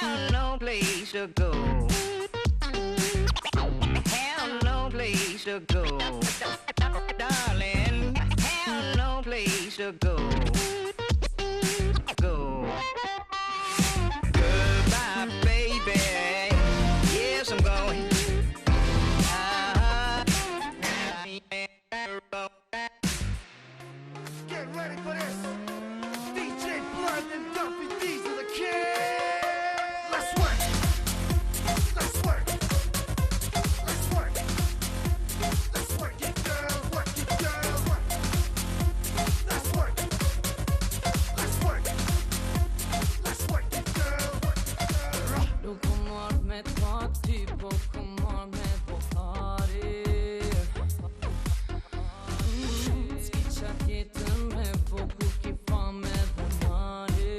Have no place to go. Have no place to go. Darling, have no place to go. Go. Goodbye, baby. Yes, I'm going. Uh-huh. Get ready for this. DJ Blunt and Duffy D's are the king. Let's work. Let's work. Let's work. Let's work it, girl. Work it, girl. Work. Let's work. Let's work. Let's work it, girl. Work it, girl. Nuk ku marrë me ta ty, po ku marrë me po pari Mm, S'ki qa tjetër me bo kur ki fame dhe mari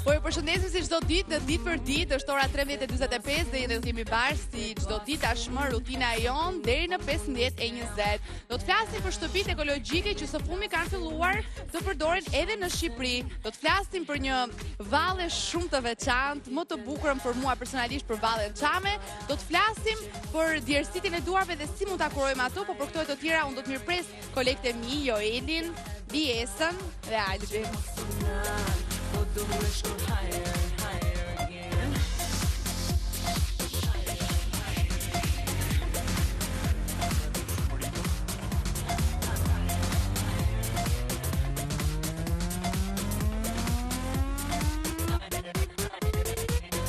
Po ju përshëndesim si çdo ditë në ditë për ditë, është ora 13:45 dhe ne do të jemi bashkë si çdo ditë tashmë rutina e jonë deri në 15:20. Do të flasim për shtëpitë ekologjike që së fundmi kanë filluar të përdoren edhe në Shqipëri. Do të flasim për një valle shumë të veçantë, më të bukurën për mua personalisht për vallen Çame. Do të flasim për djersitjen e duarve dhe si mund ta kurojmë ato, po për këto e të tjera unë do të mirëpres kolegët e mi, Joelin, Liesën dhe Albin. Po du me shku higher, higher again.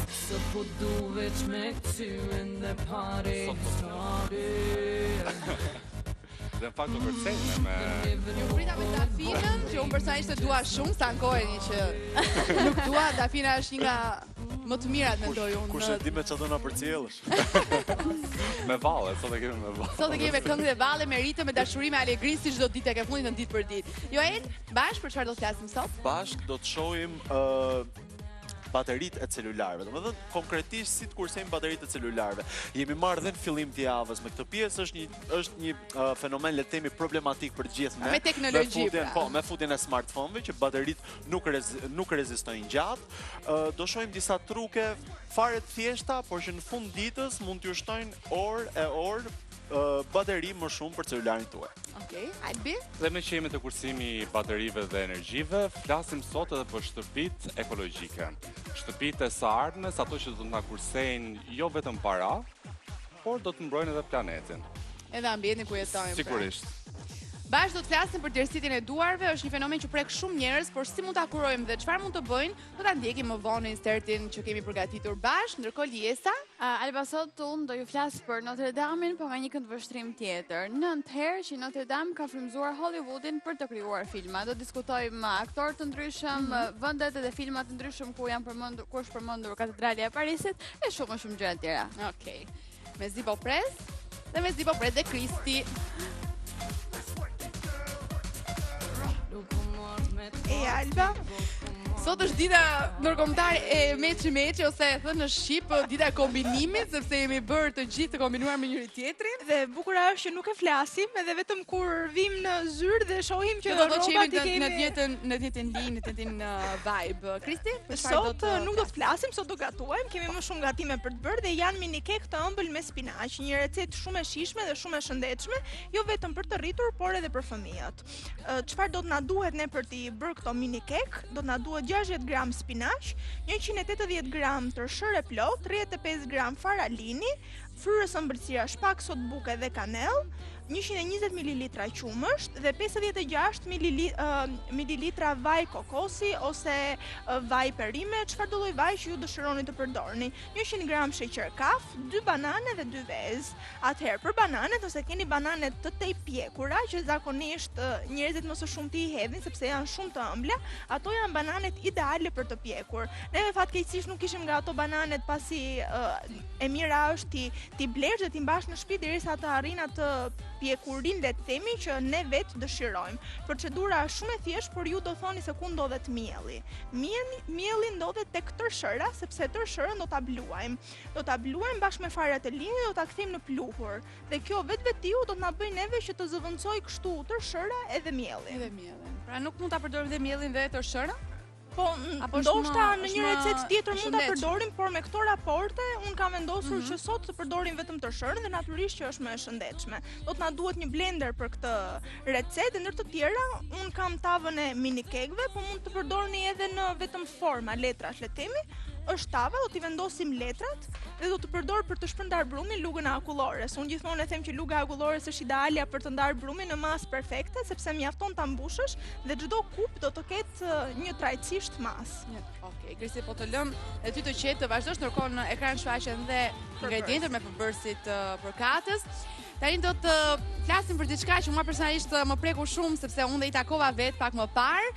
Sot po du veç me këty in the party started. Dhe në fakt do kërcejmë me Ju prita me Dafinën, që unë personalisht e dua shumë, sa ankoheni që nuk dua, Dafina është një nga më të mirat mendoj unë. Kush e di me çfarë do na përcjellësh? me valle, sot e kemi me valle. Sot e kemi me këngë dhe valle, me ritëm, me dashuri, me alegri, si çdo ditë tek e fundit në ditë për ditë. Joel, bashkë për çfarë do të flasim sot? Bashk do të shohim ë bateritë e celularëve. Domethënë konkretisht si të kursejmë bateritë e celularëve. Jemi marrë dhe në fillim të javës me këtë pjesë, është një është një uh, fenomen le të themi problematik për të gjithë ne. Me teknologji, Me futjen, pra. po, me futjen e smartphone-ve që bateritë nuk rez, nuk rezistojnë gjatë. Uh, do shohim disa truke fare të thjeshta, por që në fund ditës mund t'ju shtojnë orë e orë uh, bateri më shumë për celularin tuaj. Okej, Albi? Dhe me që jemi të kursimi i baterive dhe energjive, flasim sot edhe për shtëpitë ekologjike. Shtëpitë e së ardhmes, ato që do të na kursejnë jo vetëm para, por do të mbrojnë edhe planetin. Edhe ambientin ku jetojmë. pra. Sigurisht. Bashkë do të flasim për djersitjen e duarve, është një fenomen që prek shumë njerëz, por si mund ta kurojmë dhe çfarë mund të bëjnë, do ta ndjekim më vonë në insertin që kemi përgatitur bashkë, ndërkohë Liesa, Uh, Alba sot unë do ju flas për Notre Dame-in, po nga një këndvështrim tjetër. Nënt herë që Notre Dame ka frymëzuar Hollywoodin për të krijuar filma. Do diskutojmë aktorë të ndryshëm, mm -hmm. vendet edhe filma të ndryshëm ku janë përmendur, ku është përmendur Katedralja e Parisit e shumë e shumë gjëra të tjera. Okej. Mezi po pres dhe mezi po pres dhe Kristi. Nuk u marrë me ta E Alba, Sot është dita ndërkombëtare e meçi meçi ose e thënë në shqip dita e kombinimit sepse jemi bërë të gjithë të kombinuar me njëri tjetrin. dhe bukura është që nuk e flasim, edhe vetëm kur vim në zyrë dhe shohim që Që do të thotë që jemi rrobat i në, kemi në të njëjtën në të njëjtën linjë, në të njëjtin uh, vibe. Kristi, për çfarë do Sot të nuk do të flasim, sot do gatuajmë, kemi më shumë gatime për të bërë dhe janë mini kek të ëmbël me spinaq, një recetë shumë e shijshme dhe shumë e shëndetshme, jo vetëm për të rritur, por edhe për fëmijët. Ë, Çfarë do të na duhet ne për t'i bërë këto mini kek? Do të na duhet 60 gram spinaq, 180 gram tërshërë e plot, 35 gram fara lini, fryrës ëmbëlsirash pak sodë buke dhe kanell, 120 ml qumësht dhe 56 ml vaj kokosi ose ë, vaj perime, çfarë do lloj vaj që ju dëshironi të përdorni. 100 gram sheqer kaf, 2 banane dhe 2 vezë. Atëherë, për bananet, nëse keni banane të tej pjekura, që zakonisht ë, njerëzit më së shumti i hedhin sepse janë shumë të ëmbla, ato janë bananet ideale për të pjekur. Neve fatkeqësisht nuk kishim nga ato bananet pasi ë, e mira është ti ti blesh dhe ti mbash në shtëpi derisa të arrin atë pjekurin le të themi që ne vetë dëshirojmë. Procedura është shumë e thjeshtë, por ju do thoni se ku ndodhet mielli. Mielli, mielli ndodhet tek tërshëra, sepse tërshërën do ta bluajmë. Do ta bluajmë bashkë me farat e linit dhe do ta kthejmë në pluhur. Dhe kjo vetvetiu do të na bëjë neve që të zëvendësoj kështu tërshëra edhe miellin. Edhe miellin. Pra nuk mund ta përdorim dhe miellin dhe tërshërën? Po, ndoshta në një recetë tjetër mund ta përdorim, por me këto raporte unë kam vendosur mm -hmm. që sot të përdorim vetëm tërshërën dhe natyrisht që është më e shëndetshme. Do të na duhet një blender për këtë recetë dhe ndër të tjera unë kam tavën e mini kekëve, po mund të përdorni edhe në vetëm forma letrash, le të themi. Është tava, do t'i vendosim letrat dhe do të përdor për të shpërndarë brumin lugën e akullores. Unë gjithmonë e them që luga e akullores është idealja për të ndarë brumin në masë perfekte, sepse mjafton ta mbushësh dhe çdo kup do të ketë një trajtësisht masë. Okej, Kristi po të lëm e ty të qetë të vazhdosh ndërkohë në ekran shfaqen dhe ingredientët me përbërësit përkatës. Tani do të flasim për diçka që mua personalisht më preku shumë sepse unë dhe i takova vetë pak më parë.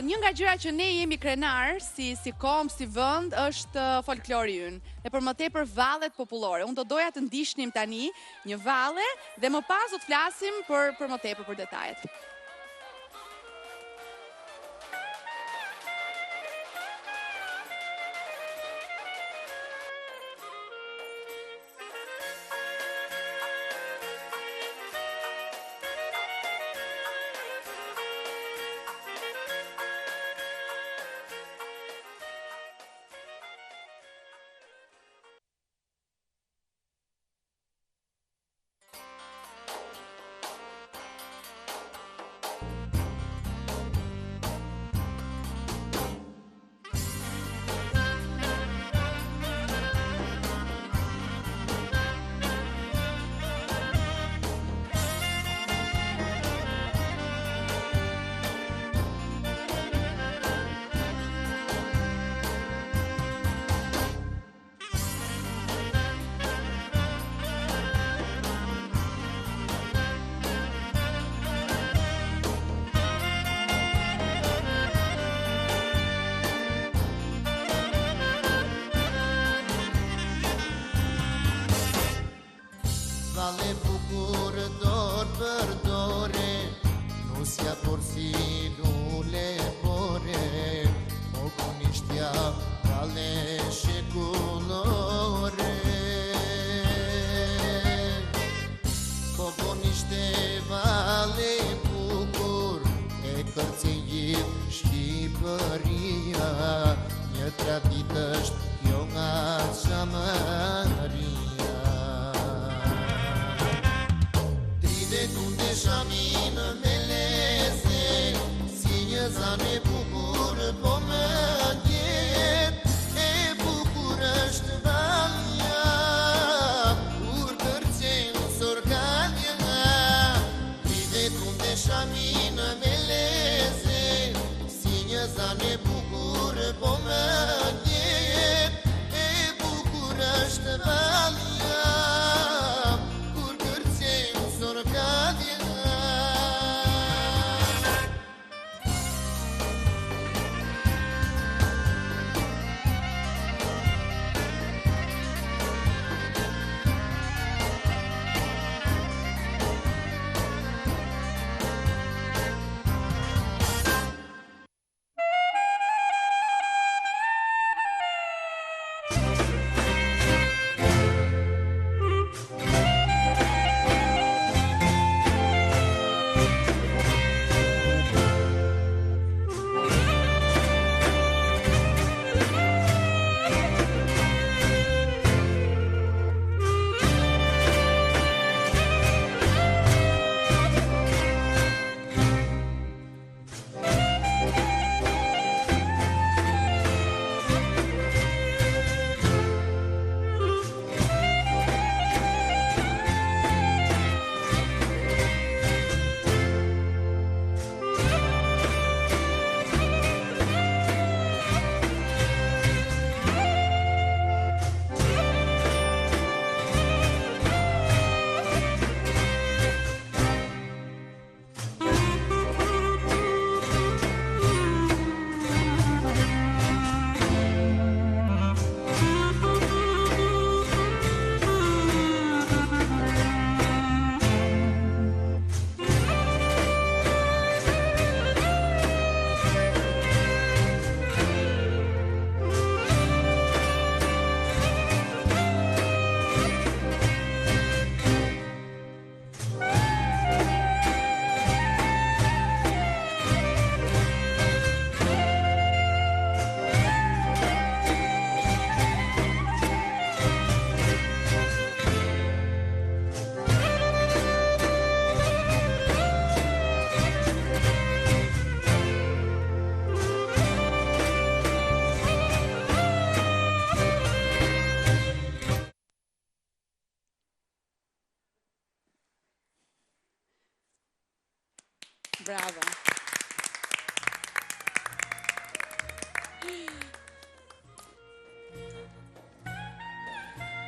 Një nga gjërat që ne jemi krenar si si komb, si vend është folklori ynë. Dhe për më tepër vallet popullore. Unë do doja të ndiqnim tani një valle dhe më pas do të flasim për për më tepër për detajet. Valle bukur dorë për dore, nusja porsi lule pore, Ogunishtja valle shekullore. Pogonishte valle bukur, e kërcen gjithë Shqipëria, një traditë është kjo nga Çamëria. Tri dhe tunde shaminë me leze, Bravo.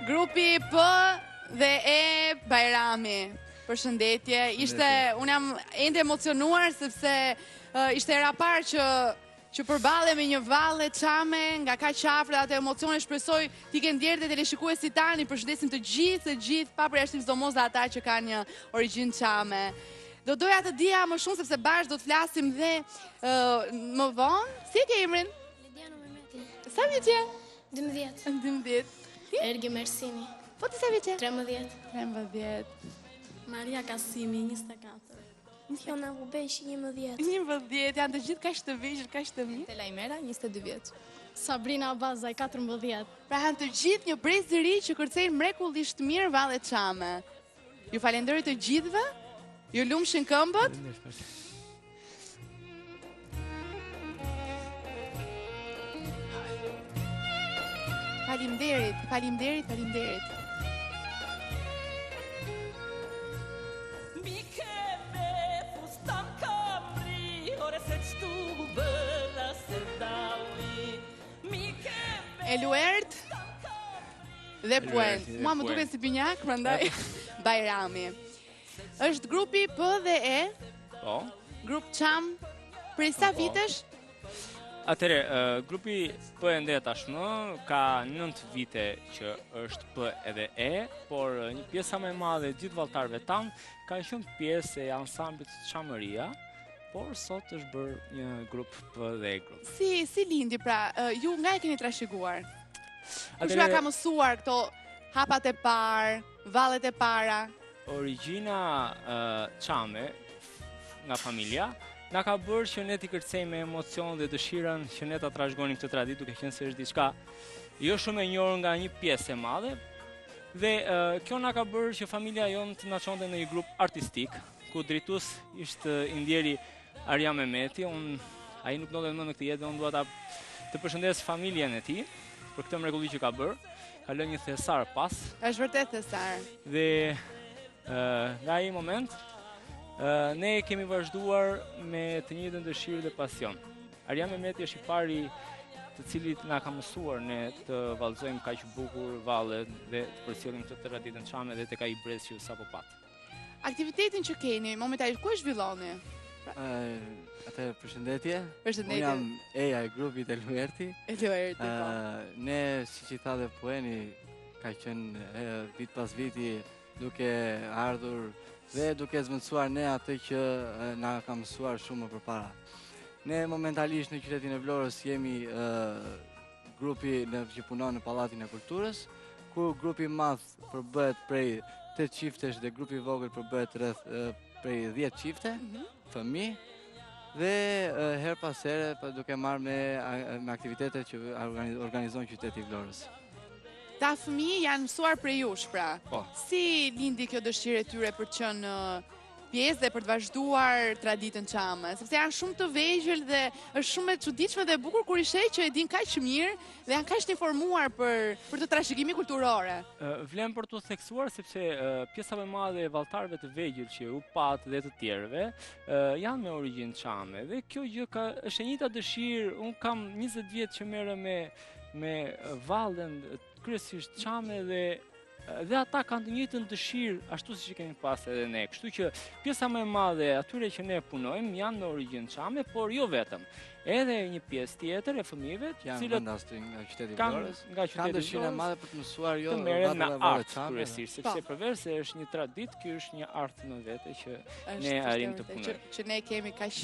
Grupi P dhe E Bajrami. Përshëndetje. Ishte unë jam ende emocionuar sepse uh, ishte hera e parë që që përballem me një valle çame nga kaq afër dhe ato emocione shpresoj t'i kenë ndjerë dhe teleshikuesit tanë, i përshëndesim të gjithë, të gjithë, pa përjashtim sidomos dhe ata që kanë një origjinë çame. Do doja të dija më shumë sepse bashkë do të flasim dhe uh, më vonë. Si e ke emrin? Lediano Mehmeti. Sa vjeç je? 12. 12. Ergi Mersini. Po ti sa vjeç je? 13. 13. Maria Kasimi, 24. Fiona Bubeshi, 11. 11, janë të gjithë kaq të vegjël, kaq të mirë. Tela Imera, 22 vjeç. Sabrina Abazaj, 14. Pra janë të gjithë një brez i ri që kërcejnë mrekullisht mirë valle çame. Ju falenderoj të gjithëve. Ju lumshin këmbët. Faleminderit, faleminderit, faleminderit. Eluert dhe Puen. Mua më duket si binjak, prandaj Bajrami. Është grupi P dhe E. Po. Grup Çam prej sa po. vitesh? Atëherë, grupi P e D tashmë ka 9 vite që është P edhe E, por një pjesa më e madhe e gjithë valltarëve tanë kanë qenë pjesë e ansamblit Çamëria, por sot është bërë një grup P dhe E grup. Si si lindi pra, ju nga e keni trashëguar? Kush jua ka mësuar këto hapat e parë, vallet e para? Origjina çame nga familja na ka bërë që ne t'i kërcejmë me emocion dhe dëshirën që ne ta trashëgonim këtë traditë duke qenë se është diçka jo shumë e njohur nga një pjesë e madhe dhe kjo na ka bërë që familja jonë të na çonte në një grup artistik ku drejtues ishte i ndjeri Arjan Mehmeti, unë ai nuk ndodhet më në këtë jetë dhe unë dua ta të përshëndes familjen e tij për këtë mrekulli që ka bërë. Ka lënë një thesar pas. Është vërtet thesar. Dhe nga ai moment ne kemi vazhduar me të njëjtën dëshirë dhe pasion. Arjan Mehmeti është i pari të cilit na ka mësuar ne të vallëzojmë kaq bukur vallet dhe të përcjellim këtë traditën çame dhe tek ai brez që sapo patë. Aktivitetin që keni momentalisht ku e zhvilloni? Atëherë përshëndetje. Përshëndetje. Unë jam Eja e grupit Eluerti. Eluerti, po. Ne, siç i tha dhe Pueni, ka qenë vit pas viti duke ardhur dhe duke zëvendësuar ne atë që na ka mësuar shumë më përpara. Ne momentalisht në qytetin e Vlorës jemi grupi në, që punon në Pallatin e Kulturës, ku grupi i madh përbëhet prej 8 çiftesh dhe grupi i vogël përbëhet rreth prej 10 çifte, mm -hmm. fëmijë dhe herë pas here pa duke marrë me me aktivitete që organizon qyteti i Vlorës. Këta fëmijë janë mësuar prej jush, pra. Po. Si lindi kjo dëshirë e tyre për të qenë pjesë dhe për të vazhduar traditën çame, sepse janë shumë të vegjël dhe është shumë e çuditshme dhe e bukur kur i sheh që e dinë kaq mirë dhe janë kaq të informuar për për këtë trashëgimi kulturore. Vlen për t'u theksuar sepse pjesa më e madhe e valltarëve të vegjël që u patë dhe të tjerëve janë me origjinë çame dhe kjo gjë ka është e njëjta dëshirë, unë kam 20 vjet që merrem me me vallen kryesisht çame dhe dhe ata kanë të njëjtën dëshirë ashtu siç e kemi pas edhe ne. Kështu që pjesa më e madhe e atyre që ne punojmë janë me origjinë çame, por jo vetëm. Edhe një pjesë tjetër e fëmijëve, të cilët janë nga qyteti i Vlorës, nga qyteti kanë dëshirën e madhe për të mësuar jo të merren me art kryesisht, sepse po. përveç se është një traditë, ky është një art në vete që ne arrijmë të punojmë. Që, që ne kemi kaq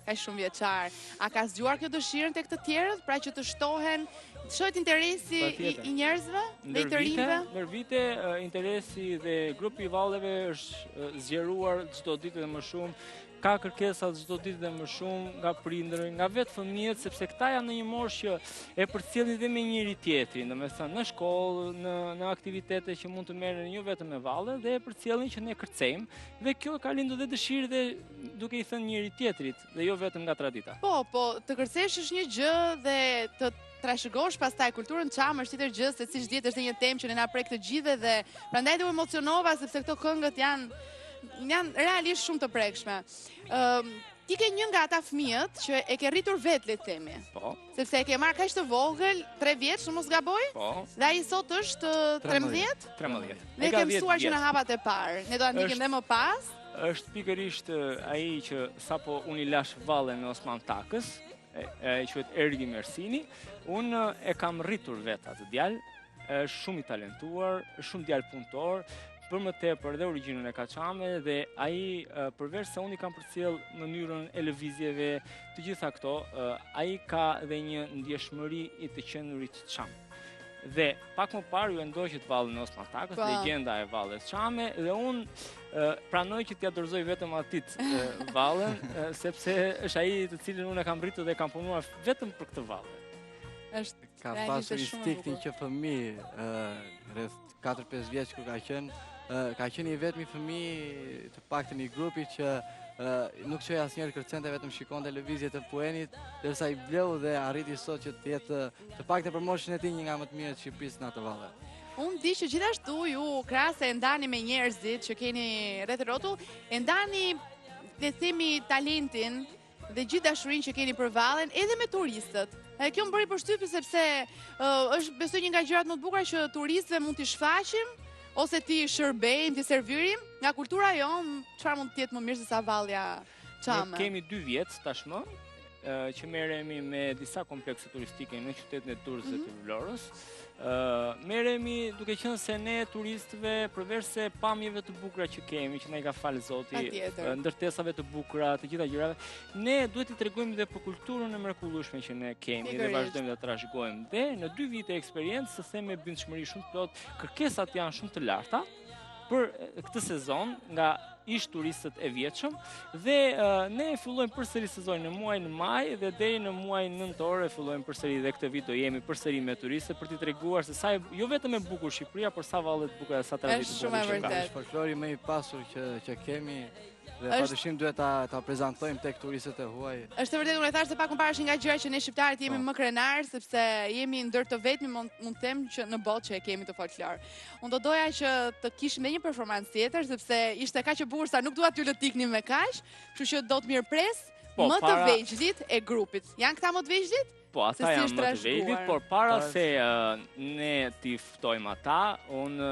kaq shumëvjeçar. A ka zgjuar kjo dëshirën tek të tjerët, pra që të shtohen Të shtohet interesi i, i njerëzve dhe i të rinjve? Ndër vite interesi dhe grupi i valleve është zgjeruar çdo ditë dhe më shumë. Ka kërkesa çdo ditë dhe më shumë nga prindërit, nga vetë fëmijët, sepse këta janë në një moshë që e përcjellin dhe me njëri tjetrin, domethënë në shkollë, në në aktivitete që mund të merren jo vetëm me valle dhe e përcjellin që ne kërcejmë dhe kjo ka lindur dhe dëshirë dhe duke i thënë njëri tjetrit dhe jo vetëm nga tradita. Po, po, të kërcesh është një gjë dhe të trashëgosh pastaj kulturën çame është tjetër gjë, se siç dihet është një temë që ne na prek të gjithëve dhe prandaj dhe u emocionova sepse këto këngët janë Janë realisht shumë të prekshme. Ëm ti ke një nga ata fëmijët që e ke rritur vetë, le të themi. Po. Sepse e ke marrë kaq të vogël, 3 vjeç, në mos gaboj? Po. Dhe ai sot është 13? 13. Dhe e ke mësuar që në hapat e parë. Ne do ta ndjekim dhe më pas. Është pikërisht ai që sapo unë i lash vallen e Osman Takës, e, e quhet Ergi Mersini, unë e kam rritur vetë atë djalë, është shumë i talentuar, është shumë djalë punëtor, për më tepër dhe origjinën e ka çame dhe ai përveç se unë i kam përcjell mënyrën e lëvizjeve, të gjitha këto, ai ka dhe një ndjeshmëri i të qenurit çam. Dhe pak më parë ju e ndoqët vallen e Osman Takës, po. legjenda e valles çame dhe unë pranoj që t'ia dorëzoj vetëm atij vallen, sepse është ai të cilin unë e kam rritur dhe kam punuar vetëm për këtë valle. Është ka pasur instinktin që fëmijë rreth 4-5 vjeç kur ka qenë, ka qenë i vetmi fëmijë të paktën i grupit që nuk çoi asnjëherë kërcente, vetëm shikonte lëvizjet e Puenit, derisa i bleu dhe arriti sot që të jetë të paktën për moshën e tij një nga më të mirët të Shqipërisë në atë valle. Unë di që gjithashtu ju krahas se e ndani me njerëzit që keni rreth rrotull, e ndani le të themi talentin dhe gjithë dashurinë që keni për vallen edhe me turistët. Dhe kjo më bëri përshtypje sepse uh, është besoj një nga gjërat më të bukura që turistëve mund t'i shfaqim ose t'i shërbejmë, t'i servirim nga kultura jonë, çfarë mund të jetë më mirë se sa vallja çame. Ne kemi dy vjet tashmë që merremi me disa komplekse turistike në qytetin e Durrësit mm -hmm. të Vlorës. Merremi duke qenë se ne turistëve përveç se pamjeve të bukura që kemi, që na i ka falë Zoti, ndërtesave të bukura, të gjitha gjërave, ne duhet t'i tregojmë dhe për kulturën e mrekullueshme që ne kemi dhe vazhdojmë ta trashëgojmë. Dhe në dy vite eksperiencë, të them me bindshmëri shumë të plotë, kërkesat janë shumë të larta për këtë sezon nga ish turistët e vjetshëm dhe ne e fillojmë përsëri sezonin në muajin maj dhe deri në muajin nëntor e fillojmë përsëri dhe këtë vit do jemi përsëri me turistët për t'i treguar se sa e, jo vetëm e bukur Shqipëria, por sa valle të bukura, sa traditë të bukur që ka. Është folklori më i pasur që që kemi Dhe pa dyshim duhet ta ta prezantojmë tek turistët e huaj. Është e vërtetë, unë e thashë se pak më parë është një nga gjërat që ne shqiptarët jemi po. më krenar sepse jemi ndër të vetmi mund, mund të them që në botë që e kemi këtë folklor. Unë do doja që të kishim edhe një performancë tjetër sepse ishte kaq e bukur sa nuk dua t'ju lë të ikni me kaq, kështu që do të mirëpres po, më të vegjlit e grupit. Janë këta më të vegjlit? Po, ata janë më të vegjlit, por para se uh, ne t'i ftojmë ata, unë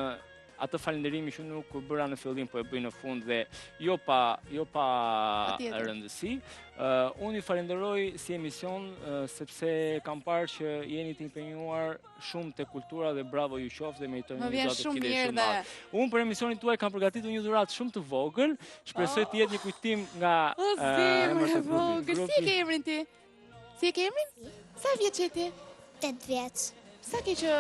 atë falënderimin që nuk e bëra në fillim, po e bëj në fund dhe jo pa jo pa rëndësi. Uh, unë ju falënderoj si emision uh, sepse kam parë që jeni të impenjuar shumë te kultura dhe bravo ju qoftë dhe meritoni një dhuratë shumë mirë dhe... Unë për emisionin tuaj kam përgatitur një dhuratë shumë të vogël, shpresoj të jetë një kujtim nga O oh, zemër e vogël, si e ke emrin ti? Si e ke emrin? Sa vjeç je ti? 8 vjeç. Sa ke që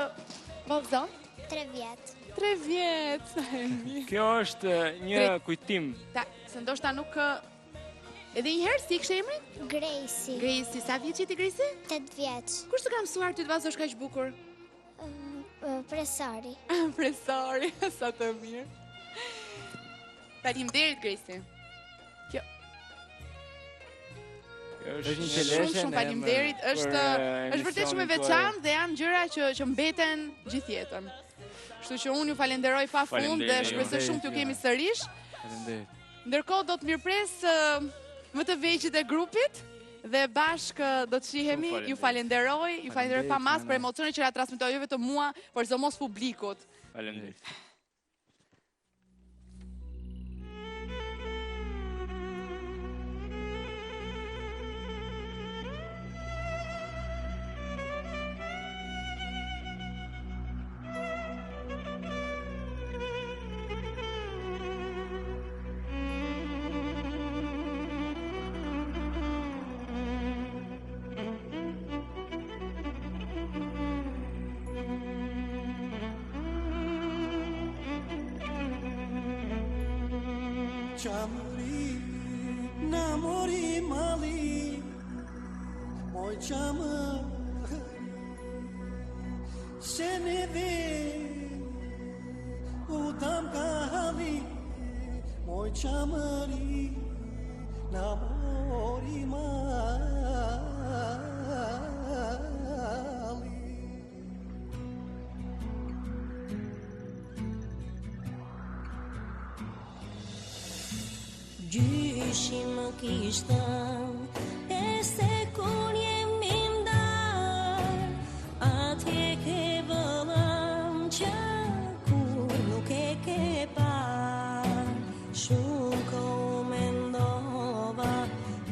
vallëzon? 3 vjet. 3 vjet, sa e mirë. Kjo është një kujtim. Ta, se ndoshta nuk Edhe një herë si e kishe emrin? Grejsi. Grejsi, sa vjeç je ti Grejsi? 8 vjeç. Kush të ka mësuar ty të vallëzosh kaq bukur? Profesori. Profesori, sa të mirë. Faleminderit Grejsi. Kjo është një qeleshe. Shumë shumë faleminderit. Është është vërtet shumë e veçantë dhe janë gjëra që që mbeten gjithë jetën. Kështu që unë ju falenderoj pafund dhe shpresoj shumë t'ju kemi sërish. Faleminderit. Ndërkohë do të mirëpres më të vegjlit e grupit dhe bashkë do të shihemi. Ju falenderoj, ju falenderoj pa masë për emocionet që na transmetoni jo vetëm mua, por sidomos publikut. Faleminderit. Çamëri, na mori malli, moj çamëri, se neve u dam ka halli, moj çamëri, na mori malli. Gjyshi më kish thënë E se kur jemi ndarë Atje ke vëllam që kur nuk e ke parë Shumë kohë mendova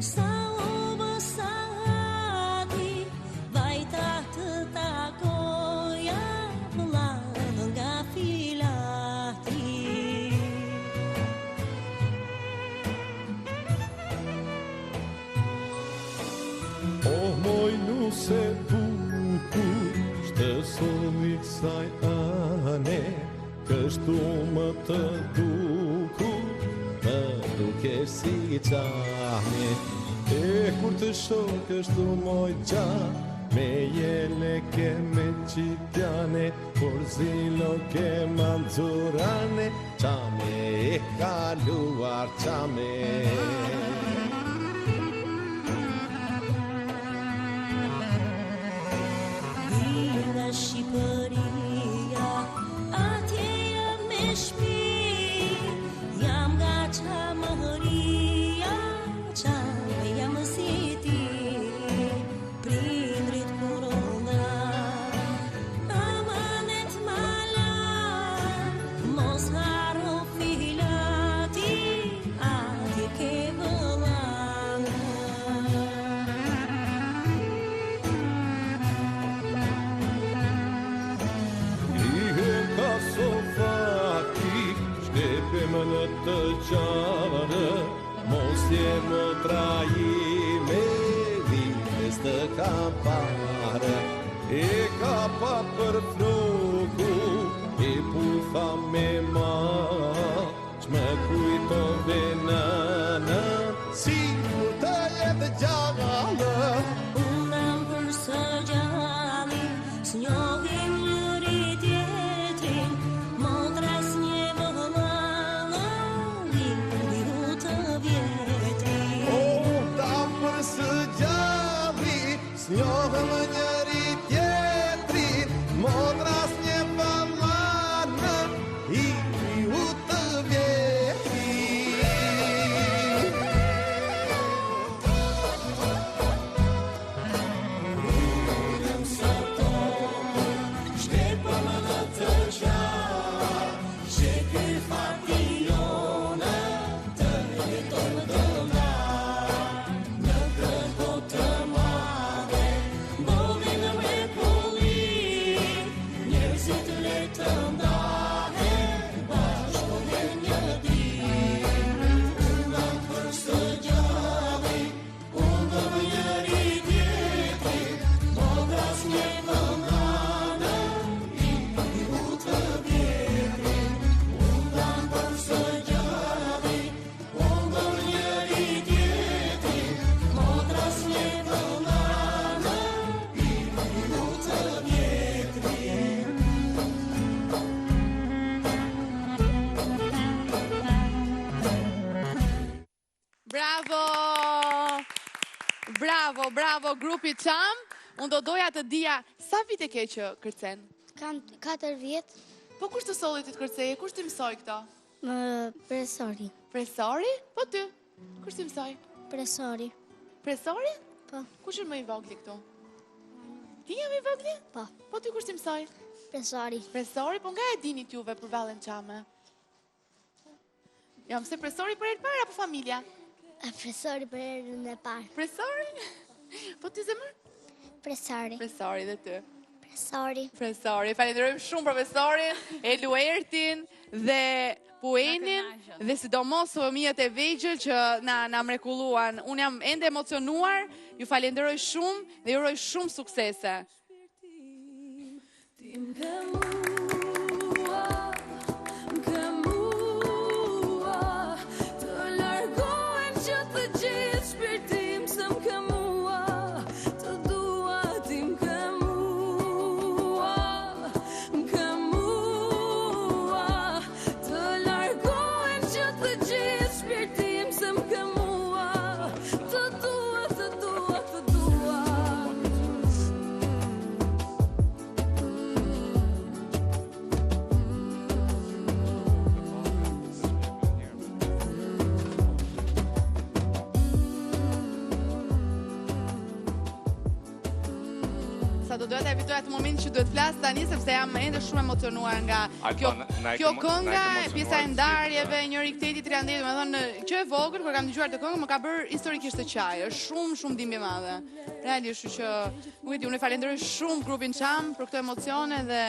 Sa u bë sahati Vajta të takoja Vëllanë nga filati Oh moj nuse bukur Shtësoni kësaj ane Kështu më të dukur Më duke si qame E kur të shoh kështu moj gja Me jeleke me qitjane Por zilo ke manzurane Qame e kaluar qame Vi nga Shqipëria, atje jam me shpi, jam nga Çamëria, Çame jam si ti, prindrit kur u nda, amanet ma lan, mos harro filati, atje ke vëllanë. Ihe ka sofati, shtepe më në të qarë, mos je motra ime, vines të kam parë. E ka pa për floku, e putha me ma, që më kujtove nënë, si kur të jetë gjallë. Unë jam për së gjalli, s'njohim njëri tjetrin, motra s'nje vëllanë, lindi të vjetrin. O, ta për së gjalli, s'njohëm njëri tjetrin, motra s'nje vëllanë, i u të vjetrin. Njerëzit le të ndahen bashkë në një ditë. Unë për së gjalli, unë do më njëri tjetrin, motra s'nje vëllanë, i u të vjetrin. Unë për së gjalli, unë do më njëri tjetrin, motra s'nje vëllanë, i u të vjetrin. Bravo! Bravo, bravo grupi Çam. Unë do doja të dija sa vite ke që kërcen? Kam 4 vjet. Po kush të solli ti të kërceje? Kush t'i mësoi këto? Më presori. Presori? Po ty? Kush t'i mësoi? Presori. Presori? Po. Kush është më i vogli këtu? Ti je më i vogli? Po. Po ty kush t'i mësoi? Presori. Presori, po nga e dinit juve për vallen çame? Ja, mëse presori për herë të parë apo familja? Presori për herën e parë. Presori? Po ti zemër? Presori. Presori dhe ty. Presori. Profesori, falenderojmë shumë profesorin, Eluertin dhe Puenin dhe sidomos fëmijët e vegjël që na na mrekulluan. Unë jam ende emocionuar, ju falenderoj shumë dhe ju uroj shumë suksese. Ti më ke mua, më ke mua, të largohen që të gjithë shpirtim se më ke mua, të dua ti më ke mua, më ke mua, të largohen që të gjithë shpirtim se më ke mua, të dua, të dua, të dua. do doja ta evitoja atë moment që duhet flas tani sepse jam ende shumë emocionuar nga Alba, kjo na- na e kjo ke- na e ke kënga, emocionuar pjesa e të gjithë, ndarjeve, njëri këtej tjetri andej, domethënë që e vogël kur kam dëgjuar këtë këngë më ka bërë historikisht të qaj. Është shumë shumë dhimbje e madhe. Realisht, kështu që nuk e di, unë e falenderoj shumë grupin Çam për këto emocione dhe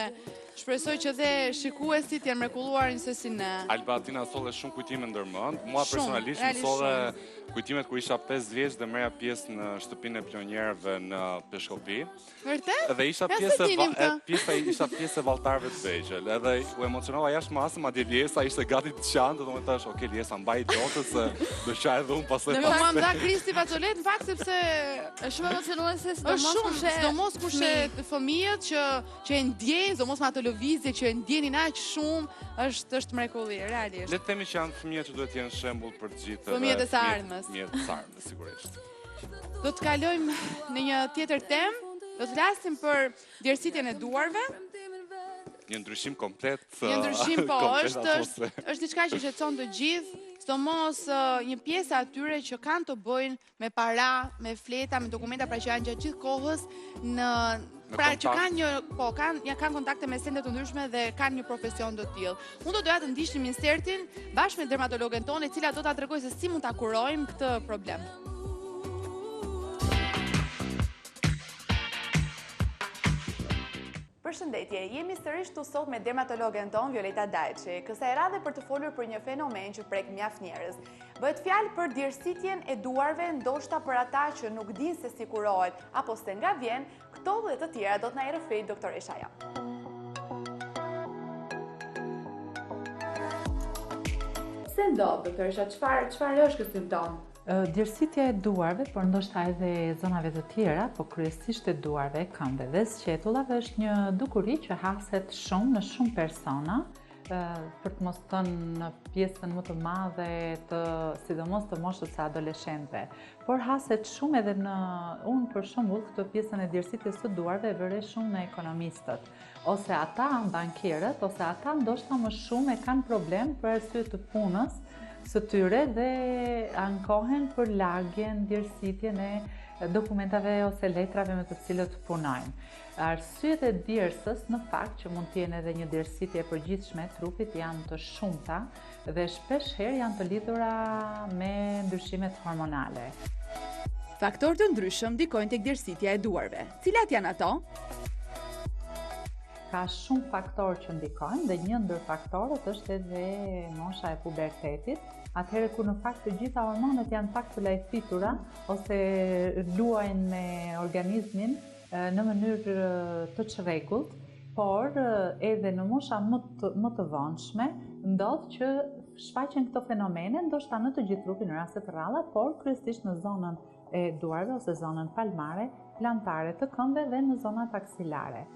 shpresoj që dhe shikuesit janë mrekulluar njësoj si ne. Alba, ti na solle shumë kujtime ndërmend. Mua Shumë, personalisht më realisht solle kujtimet kur isha 5 vjeç dhe merrja pjesë në shtëpinë e pionierëve në Peshkopi. Vërtet? Dhe isha Ja, pjesë s'e e dinim va- e këtë. pjesa isha pjesë e valltarëve të vegjël. Edhe u emocionova jashtë masë, madje Liesa ishte gati të qante, dhe më thash, "Ok, Liesa, mbaj lotët se do qaj edhe unë pastaj Dhe pas mua më dha teje." Kristi facolet në fakt sepse është shumë emocionuese, Është sidomos shumë, kur sheh sidomos kur sheh fëmijë. fëmijët që që e ndjejnë, sidomos me ato lëvizje që e ndjenin aq shumë, është është mrekulli, realisht. Le të themi që janë fëmijët që duhet të jenë shembull për të gjithë. edhe Fëmijët e së ardhmes. Fëmijët e së ardhmes, sigurisht. Do të kalojmë në një tjetër temë, do të flasim për djersitjen e duarve. Një ndryshim komplet. Një ndryshim po, komplet është është atmosferë. është diçka që shqetëson të gjithë, sidomos ë, një pjesë e atyre që kanë të bëjnë me para, me fleta, me dokumenta, pra që janë gjatë gjithë kohës në Në pra që kontakt. kanë një, po, kanë ja kanë kontakte me sende të ndryshme dhe kanë një profesion të tillë. Unë do doja të ndiqnim insertin bashkë me dermatologen tonë, e cila do ta tregojë se si mund ta kurojmë këtë problem. Përshëndetje, jemi sërish këtu sot me dermatologen tonë Violeta Dajçi. Kësaj radhe për të folur për një fenomen që prek mjaft njerëz. Bëhet fjalë për djersitjen e duarve, ndoshta për ata që nuk dinë se si kurohet apo se nga vjen, këto dhe të tjera do të na i rrëfejë doktoresha jonë. Pse ndodh, doktoresha? Çfarë çfarë është ky simptom? Djersitja e duarve, por ndoshta edhe zonave të tjera, po kryesisht e duarve, këmbëve dhe sqetullave është një dukuri që haset shumë në shumë persona, për të mos thënë në pjesën më të madhe të sidomos të moshës së adoleshentëve. Por haset shumë edhe në unë për shembull këtë pjesën e djersitjes së duarve e vërej shumë në ekonomistët ose ata bankierët ose ata ndoshta më shumë e kanë problem për arsye të punës së tyre dhe ankohen për lagjen, djersitjen e dokumentave ose letrave me të cilët punojnë. Arsyet e djersës në fakt që mund të jenë edhe një djersitje e përgjithshme e trupit janë të shumta dhe shpesh herë janë të lidhura me ndryshimet hormonale. Faktorë të ndryshëm ndikojnë tek djersitja e duarve. Cilat janë ato? Ka shumë faktorë që ndikojnë dhe një ndër faktorët është edhe mosha e pubertetit, atëherë kur në fakt të gjitha hormonet janë pak të lajthitura ose luajnë me organizmin në mënyrë të çrregullt, por edhe në mosha më të, më të vonshme ndodh që shfaqen këto fenomene, ndoshta në të gjithë trupin në raste të rralla, por kryesisht në zonën e duarve ose zonën palmare, plantare të këmbëve dhe në zonat aksilare.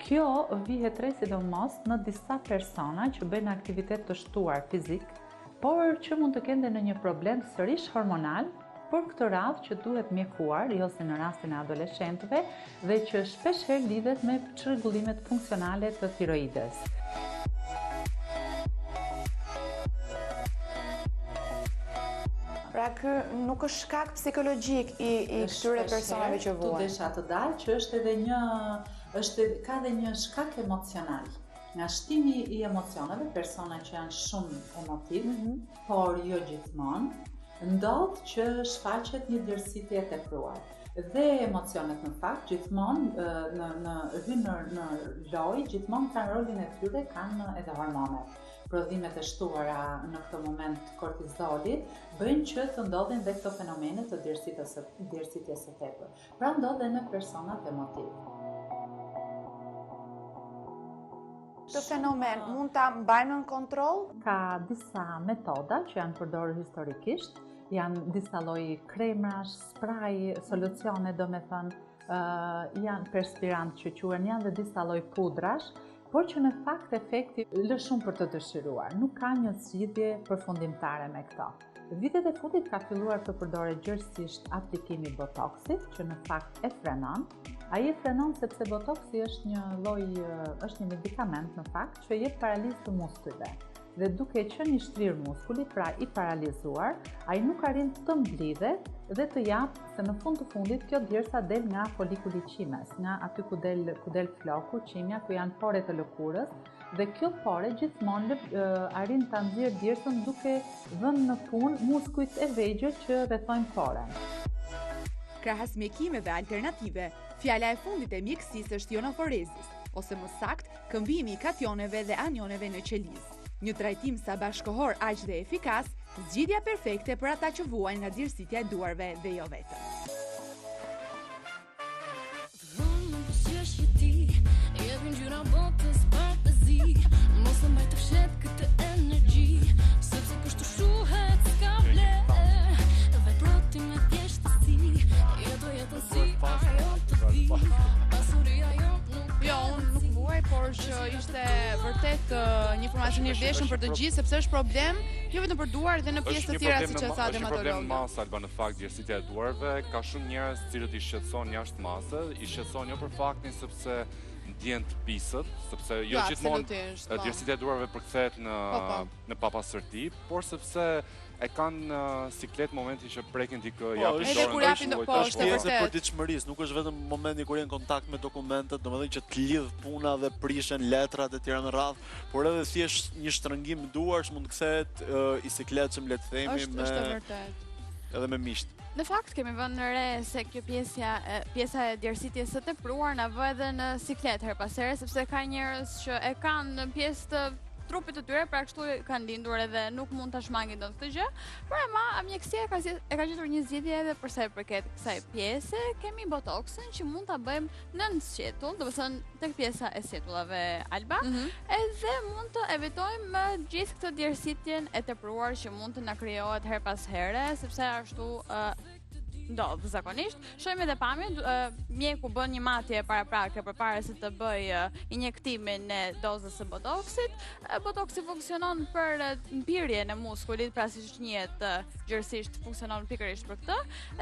Kjo vihet re sidomos në disa persona që bëjnë aktivitet të shtuar fizik, por që mund të kenë dhe ndonjë problem sërish hormonal, por këtë radhë që duhet mjekuar, jo si në rastin e adoleshentëve, dhe që shpesh herë lidhet me çrregullimet funksionale të tiroides. Pra ky nuk është shkak psikologjik i i këtyre personave që Këtu vuajnë. desha të dal që është edhe një është ka edhe një shkak emocional. Nga shtimi i emocioneve, persona që janë shumë emotiv, por jo gjithmonë, ndodh që shfaqet një djersitje e tepruar. Dhe emocionet në fakt gjithmonë në në hyn në në lojë, gjithmonë kanë rolin e tyre, kanë edhe hormonet. Prodhimet e shtuara në këtë moment të kortizolit bëjnë që të ndodhin dhe këto fenomene të djersitjes së djersitjes së tepër. Pra ndodh edhe në personat emotiv. Këtë fenomen mund ta mbajmë në kontroll? Ka disa metoda që janë përdorur historikisht, janë disa lloj kremrash, spray, solucione, domethënë, ë janë perspirant që quhen, janë dhe disa lloj pudrash, por që në fakt efekti lë shumë për të dëshiruar. Nuk ka një zgjidhje përfundimtare me këto. Vitet e fundit ka filluar të përdoret gjerësisht aplikimi i botoksit, që në fakt e frenon. Ai e frenon sepse botoksi është një lloj është një medikament në fakt që jep paralizë të muskujve. Dhe duke qenë i shtrirë muskuli, pra i paralizuar, ai nuk arrin të mblidhet dhe të japë se në fund të fundit kjo djersa del nga folikuli i qimes, nga aty ku del ku del floku, qimja, ku janë poret e lëkurës, dhe kjo pore gjithmonë arrin ta nxjerrë djersën duke vënë në punë muskujt e vegjël që rrethojnë poren. Krahas mjekimeve alternative, fjala e fundit e mjekësisë është jonoforezis, ose më saktë, këmbimi i kationeve dhe anioneve në qelizë. Një trajtim sa bashkëkohor aq dhe efikas, zgjidhja perfekte për ata që vuajnë nga djersitja e duarve dhe jo vetëm. Jo, unë nuk vuaj, por që ishte vërtet një informacion i vlefshëm për të gjithë, sepse është problem jo vetëm për duar dhe në pjesë të tjera siç e tha Është një problem dermatologu. masë Alba në fakt djersitja e duarve, ka shumë njerëz të cilët i shqetëson jashtë mase, i shqetëson jo për faktin sepse ndjen të pisët, sepse jo Jo, gjithmonë absolutisht, po. djersitja e duarve përkthehet në Po, po. në papastërti, por sepse e kanë uh, siklet momentin që prekin dikë, Po, japin është- dorën kur japin dikujt, po, është e pjesë e vërtetë. përditshmërisë, nuk është vetëm momenti kur je në kontakt me dokumentet, domethënë që të lidh puna dhe prishen letrat e tjera me radhë, por edhe thjesht një shtrëngim duarsh mund të kthehet uh, i sikletshëm le të themi Është me është e vërtetë. edhe me miqt. Në fakt kemi vënë në re se kjo pjesja e, pjesa e djersitjes së tepruar na vë edhe në siklet her pas here sepse ka njerëz që e kanë në pjesë të trupit të tyre, pra kështu e kanë lindur edhe nuk mund ta shmangin dot këtë gjë. Por ama mjekësia ka zgjedh- e ka gjetur një zgjidhje edhe për sa i përket kësaj pjese. Kemi botoksin që mund ta bëjmë nën sqetull, domethënë tek pjesa e sqetullave Alba, edhe mund të evitojmë gjithë këtë djersitjen e tepruar që mund të na krijohet her pas here, sepse ashtu ë, ndodh zakonisht. Shohim edhe pamjet, ë, mjeku bën një matje paraprake përpara se të bëj ë, injektimin e dozës së botoksit. Ë, Botoksi funksionon për ë, mpirjen e muskulit, pra siç njihet ë, gjerësisht funksionon pikërisht për këtë.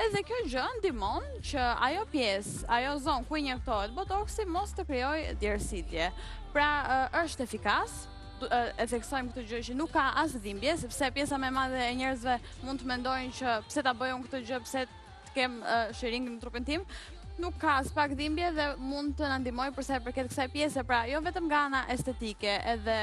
Edhe kjo gjë ndihmon që ajo pjesë, ajo zonë ku injektohet botoksi mos të krijojë djersitje. Pra ë, është efikas, du- ë, e theksojmë këtë gjë që nuk ka as dhimbje, sepse pjesa më e madhe e njerëzve mund të mendojnë që pse ta bëj unë këtë gjë, pse të kem ë, shiring në trupin tim. Nuk ka as pak dhimbje dhe mund të na ndihmojë për sa i përket kësaj pjese, pra jo vetëm nga ana estetike edhe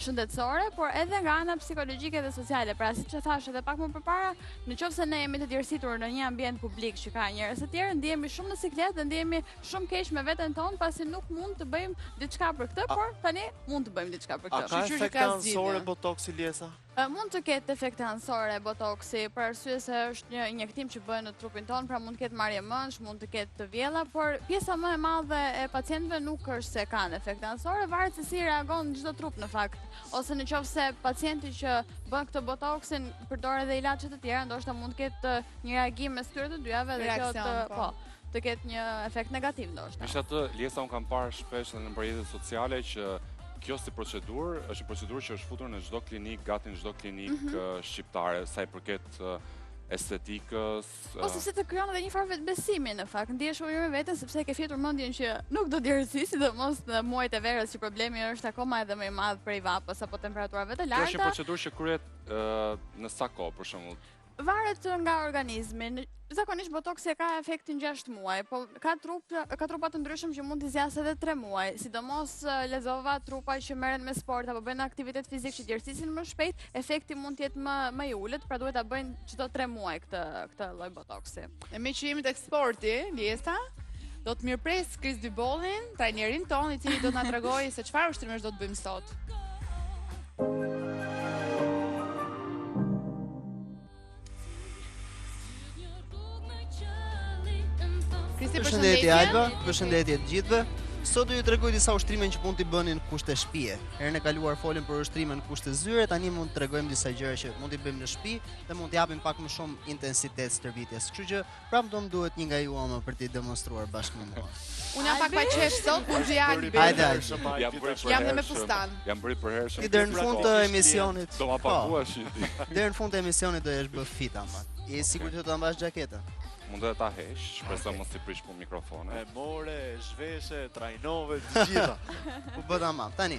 shëndetësore, por edhe nga ana psikologjike dhe sociale. Pra siç e thash edhe pak më përpara, në qoftë se ne jemi të djersitur në një ambient publik që ka njerëz të tjerë, ndihemi shumë në siklet dhe ndihemi shumë keq me veten tonë, pasi nuk mund të bëjmë diçka për këtë, por tani mund të bëjmë diçka për A këtë. ka efekte anësore botoksi Liesa? Ë, Mund të ketë efekte anësore botoksi, për arsye se është një injektim që bëhet në trupin tonë, pra mund të ketë marrje mendsh, mund të ketë të vjella, por pjesa më e madhe e pacientëve nuk është se kanë efekte anësore, varet se si reagon çdo trup në fakt. Ose në qoftë se pacienti që bën këtë botoksin përdor edhe ilaçe të tjera, ndoshta mund të ketë ë, një reagim mes këtyre të dyjave dhe kjo të Reaksion, po. po, të ketë një efekt negativ ndoshta. Meqë atë, Liesa, unë kam parë shpesh edhe në rrjetet sociale që kjo si procedurë është një procedurë që është futur në çdo klinik, gati në çdo klinik Mhm. ë, shqiptare, sa i përket ë, estetikës. Po sepse të krijon edhe një farë vetbesimi në fakt. Ndihesh shumë mirë me veten sepse e ke fjetur mendjen që nuk do djersi, sidomos në muajt e verës që problemi është akoma edhe më i madh prej vapës apo temperaturave të Kjo është një larta. procedurë që kryhet ë, në sa kohë, për shembull. Varet nga organizmi. Në- Zakonisht botoksi e ka efektin 6 muaj, po ka trup ka trupa të ndryshëm që mund t'i zgjasë edhe 3 muaj. Sidomos eh, lexova trupa që merren me sport apo bëjnë aktivitet fizik që djersisin më shpejt, efekti mund të jetë më më i ulët, pra duhet ta bëjnë çdo 3 muaj këtë këtë lloj botoksi. E me që jemi tek sporti, Liesa, do të mirëpres Kris Dybollin, trajnerin ton, i cili do të na tregojë se çfarë ushtrimesh do të bëjmë sot. Kristi, Përshëndetje Alba, përshëndetje të gjithëve. Sot do ju tregoj disa ushtrime që mund t'i bëni në kushte shtëpie. Herën e kaluar folëm për ushtrime në kushte zyre, tani mund të tregojmë disa gjëra që mund t'i bëjmë në shtëpi dhe mund t'i japim pak më shumë intensitet stërvitjes. Kështu që prapë do më duhet një nga ju ama për t'i demonstruar bashkë me mua. Unë jam pak pa qef sot, mund të Albi. Hajde, Albi. Jam bërë Jam dhe me përhershëm. fustan. Jam bërë përhershëm. Ti deri në fund të emisionit. Do ma Po. paguash një ditë. Deri në fund të emisionit do jesh bë fit ama. Je sigurt që do ta mbash xhaketën? Mund edhe ta heq, shpresoj mos t'i prish punë mikrofonet. E more, e zhveshe, e trajnove, të gjitha. U bë tamam. Tani,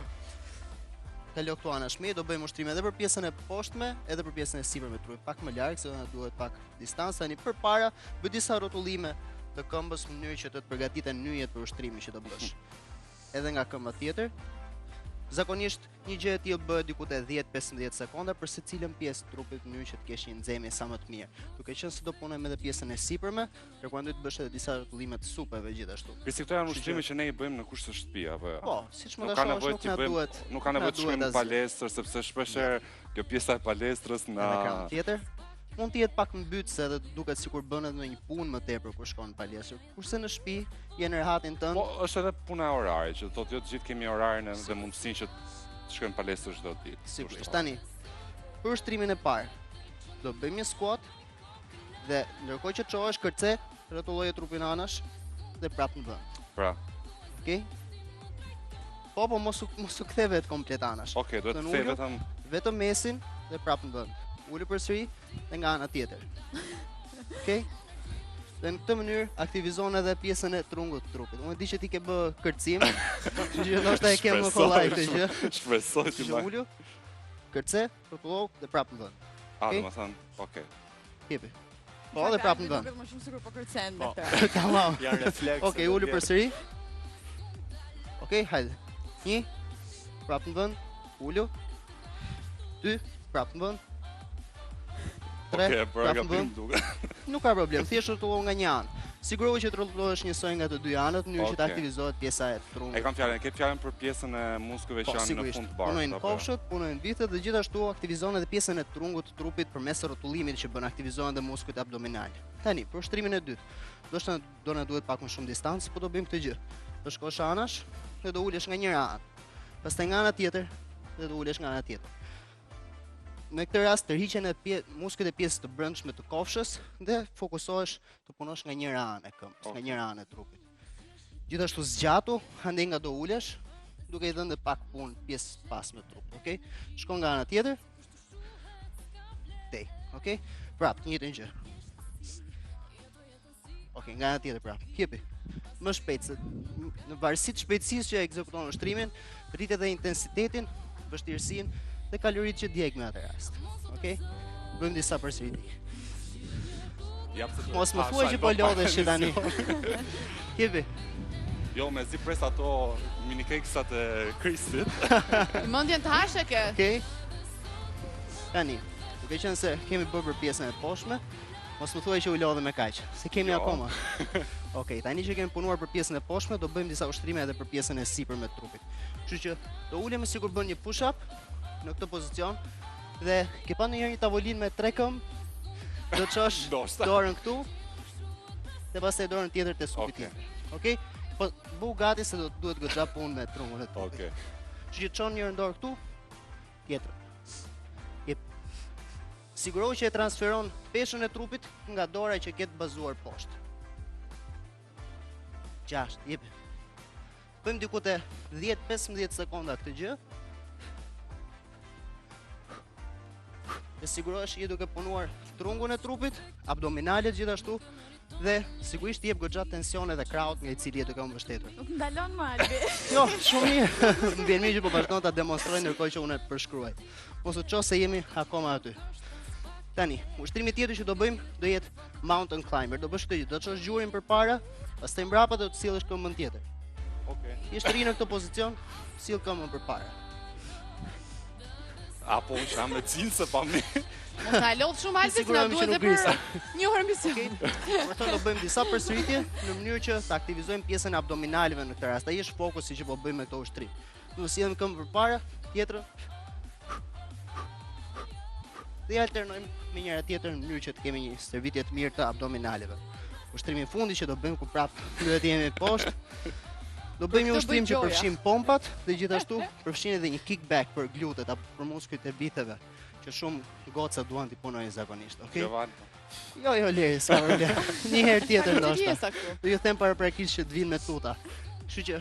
kalo këtu anash meje, do bëjmë ushtrime edhe për pjesën e poshtme, edhe për pjesën e sipërme të trupit, pak më larg se do na duhet pak distancë. Tani përpara bëj disa rrotullime të këmbës në mënyrë që të të përgatiten nyjet për ushtrimin që do bësh. Edhe nga këmba tjetër. Zakonisht një gjë e tillë bëhet diku te 10-15 sekonda për secilën pjesë të trupit në mënyrë që të kesh një nxehje sa më të mirë. Duke qenë se do punojmë edhe pjesën e sipërme, rekomandoj të bësh edhe disa rrotullime të supeve gjithashtu. Kristi, këto janë ushtrime që ne i bëjmë në kushte shtëpie apo jo? Po, siç mund ta shohësh, nuk na duhet. Nuk ka nevojë të shkojmë në palestër sepse shpesh herë kjo pjesa e palestrës na Edhe krahun tjetër mund të jetë pak mbytëse dhe të duket sikur bën edhe ndonjë punë më tepër kur shkon në palestër. Kurse në shtëpi je në rehatin tënd. Po, është edhe puna e orarit, që thotë jo të gjithë kemi orarin dhe mundësinë që të shkojmë në palestër çdo ditë. Sigurisht. Tani, për ushtrimin e parë, do bëjmë një squat dhe ndërkohë që çohesh kërce, rrotulloje trupin anash dhe prapë në vend. Pra. Okej? Po, po mos u mos u kthe vetë komplet anash. Okej, duhet të kthej vetëm vetëm mesin dhe prapë në vend. Ulu përsëri dhe nga ana tjetër. Okej? Dhe në këtë mënyrë aktivizon edhe pjesën e trungut të trupit. Unë e di që ti ke bë kërcim, kështu që ndoshta e ke më kollaj këtë gjë. Shpresoj ti mbaj. Ulu, kërce, rrotullohu dhe prapë në vend. A, domethënë, okej. Jepi. Po, dhe prapë në vend. Duket më shumë sikur po kërcen me po. këtë. Tamam. Janë reflekse. Okej, ulu përsëri. Okej, hajde. 1 prapë në vend, ulu. 2 prapë në vend. 3 Okej, bëra prapë në gabim vend. duket. Nuk ka problem, thjesht rrotullohu nga një anë. Sigurohu që të rrotullohesh njësoj nga të dy anët, në mënyrë që të Okej. aktivizohet pjesa e trungut. E kam fjalën, ke fjalën për pjesën e muskujve Po, që janë në sigurisht. fund të barkut. Punojnë apo jo? kofshët, punojnë vithet dhe gjithashtu aktivizon edhe pjesën e trungut të trupit përmes rrotullimit që bën, aktivizohen edhe muskujt abdominal. Tani, për ushtrimin e dytë, ndoshta do na duhet pak më shumë distancë, po do bëjmë këtë gjë. Do shkosh anash dhe do ulesh nga njëra anë. Pastaj nga ana tjetër dhe do ulesh nga ana tjetër. Në këtë rast tërhiqen edhe pje, muskujt e pjesës të brendshme të kofshës dhe fokusohesh të punosh nga njëra anë e këmbës, nga njëra anë e trupit. Gjithashtu zgjatu, andej nga do ulesh, duke i dhënë dhe pak punë pjesës së pasme të trupit, okay? Shkon nga ana tjetër. Tej, okay? Prap, të njëjtën gjë. Okej, nga ana tjetër prap. Jepi. Më shpejt se në varësi të shpejtësisë që ekzekuton ushtrimin, rrit edhe intensitetin, vështirësinë dhe kaloritë që djeg me atë rast. Okej? Bëjmë disa përsëritje. Ja, pse Mos më thuaj që po lodhesh që tani. Jepi. Jo, mezi pres ato mini cakesat e Kristit. Mendjen të hash e ke. Okej. Tani, duke qenë se kemi bërë për pjesën e poshtme, mos më thuaj që u lodhe me kaq, se kemi Jo. akoma. Okej, tani që kemi punuar për pjesën e poshtme, do bëjmë disa ushtrime edhe për pjesën e sipërme të trupit. Kështu që do ulemi sikur bën një push up në këtë pozicion dhe ke pa ndonjëherë një tavolinë me tre këmbë? Do çosh dorën këtu dhe pastaj dorën tjetër te supi tjetër. Okej? Po bëhu gati se do të duhet goxha punë me trungun e trupit. Okej. Kështu që çon njërën dorë këtu, tjetrën. Jep. Sigurohu që e transferon peshën e trupit nga dora që ke të bazuar poshtë. 6, jepi. Bëjmë diku te 10-15 sekonda këtë gjë. Dhe sigurohesh që je duke punuar trungun e trupit, abdominalet gjithashtu dhe sigurisht i jep goxha tension edhe krahut nga i cili je duke u mbështetur. Nuk ndalon më Albi. Jo, shumë mirë. Më vjen mirë që po vazhdon ta demonstroj ndërkohë që unë e përshkruaj. Mos u ço se jemi akoma aty. Tani, ushtrimi tjetër që do bëjmë do jetë mountain climber. Do bësh këtë gjë, do çosh gjurin përpara, pastaj mbrapa do të sjellësh këmbën tjetër. Okej. Thjesht rri në këtë pozicion, sill këmbën përpara. Apo unë që jam me xhinse pa mi. Mos na lodh shumë Albi, se na Sigurohemi duhet që edhe nuk për grisa. një orë emision. Për të do bëjmë disa përsëritje në mënyrë që të aktivizojmë pjesën e abdominaleve në këtë rast. Ai është fokusi që po bëjmë me këtë ushtrim. Do sjellim këmbën përpara, tjetrën. Dhe i alternojmë me njëra tjetrën në mënyrë që të kemi një stërvitje të mirë të abdominaleve. Ushtrimi i fundit që do bëjmë ku prap duhet të jemi poshtë. Do bëjmë një këtë ushtrim bëj që gjoja. përfshin pompat dhe gjithashtu përfshin edhe një kickback për glutet apo për muskujt e bitheve që shumë goca duan t'i punojnë zakonisht, okay? Gjovan. Jo, jo, Leri, s'ka problem. Një herë tjetër Ka ndoshta. pjesa këtu. Do ju them paraprakisht që të vinë me tuta. Kështu që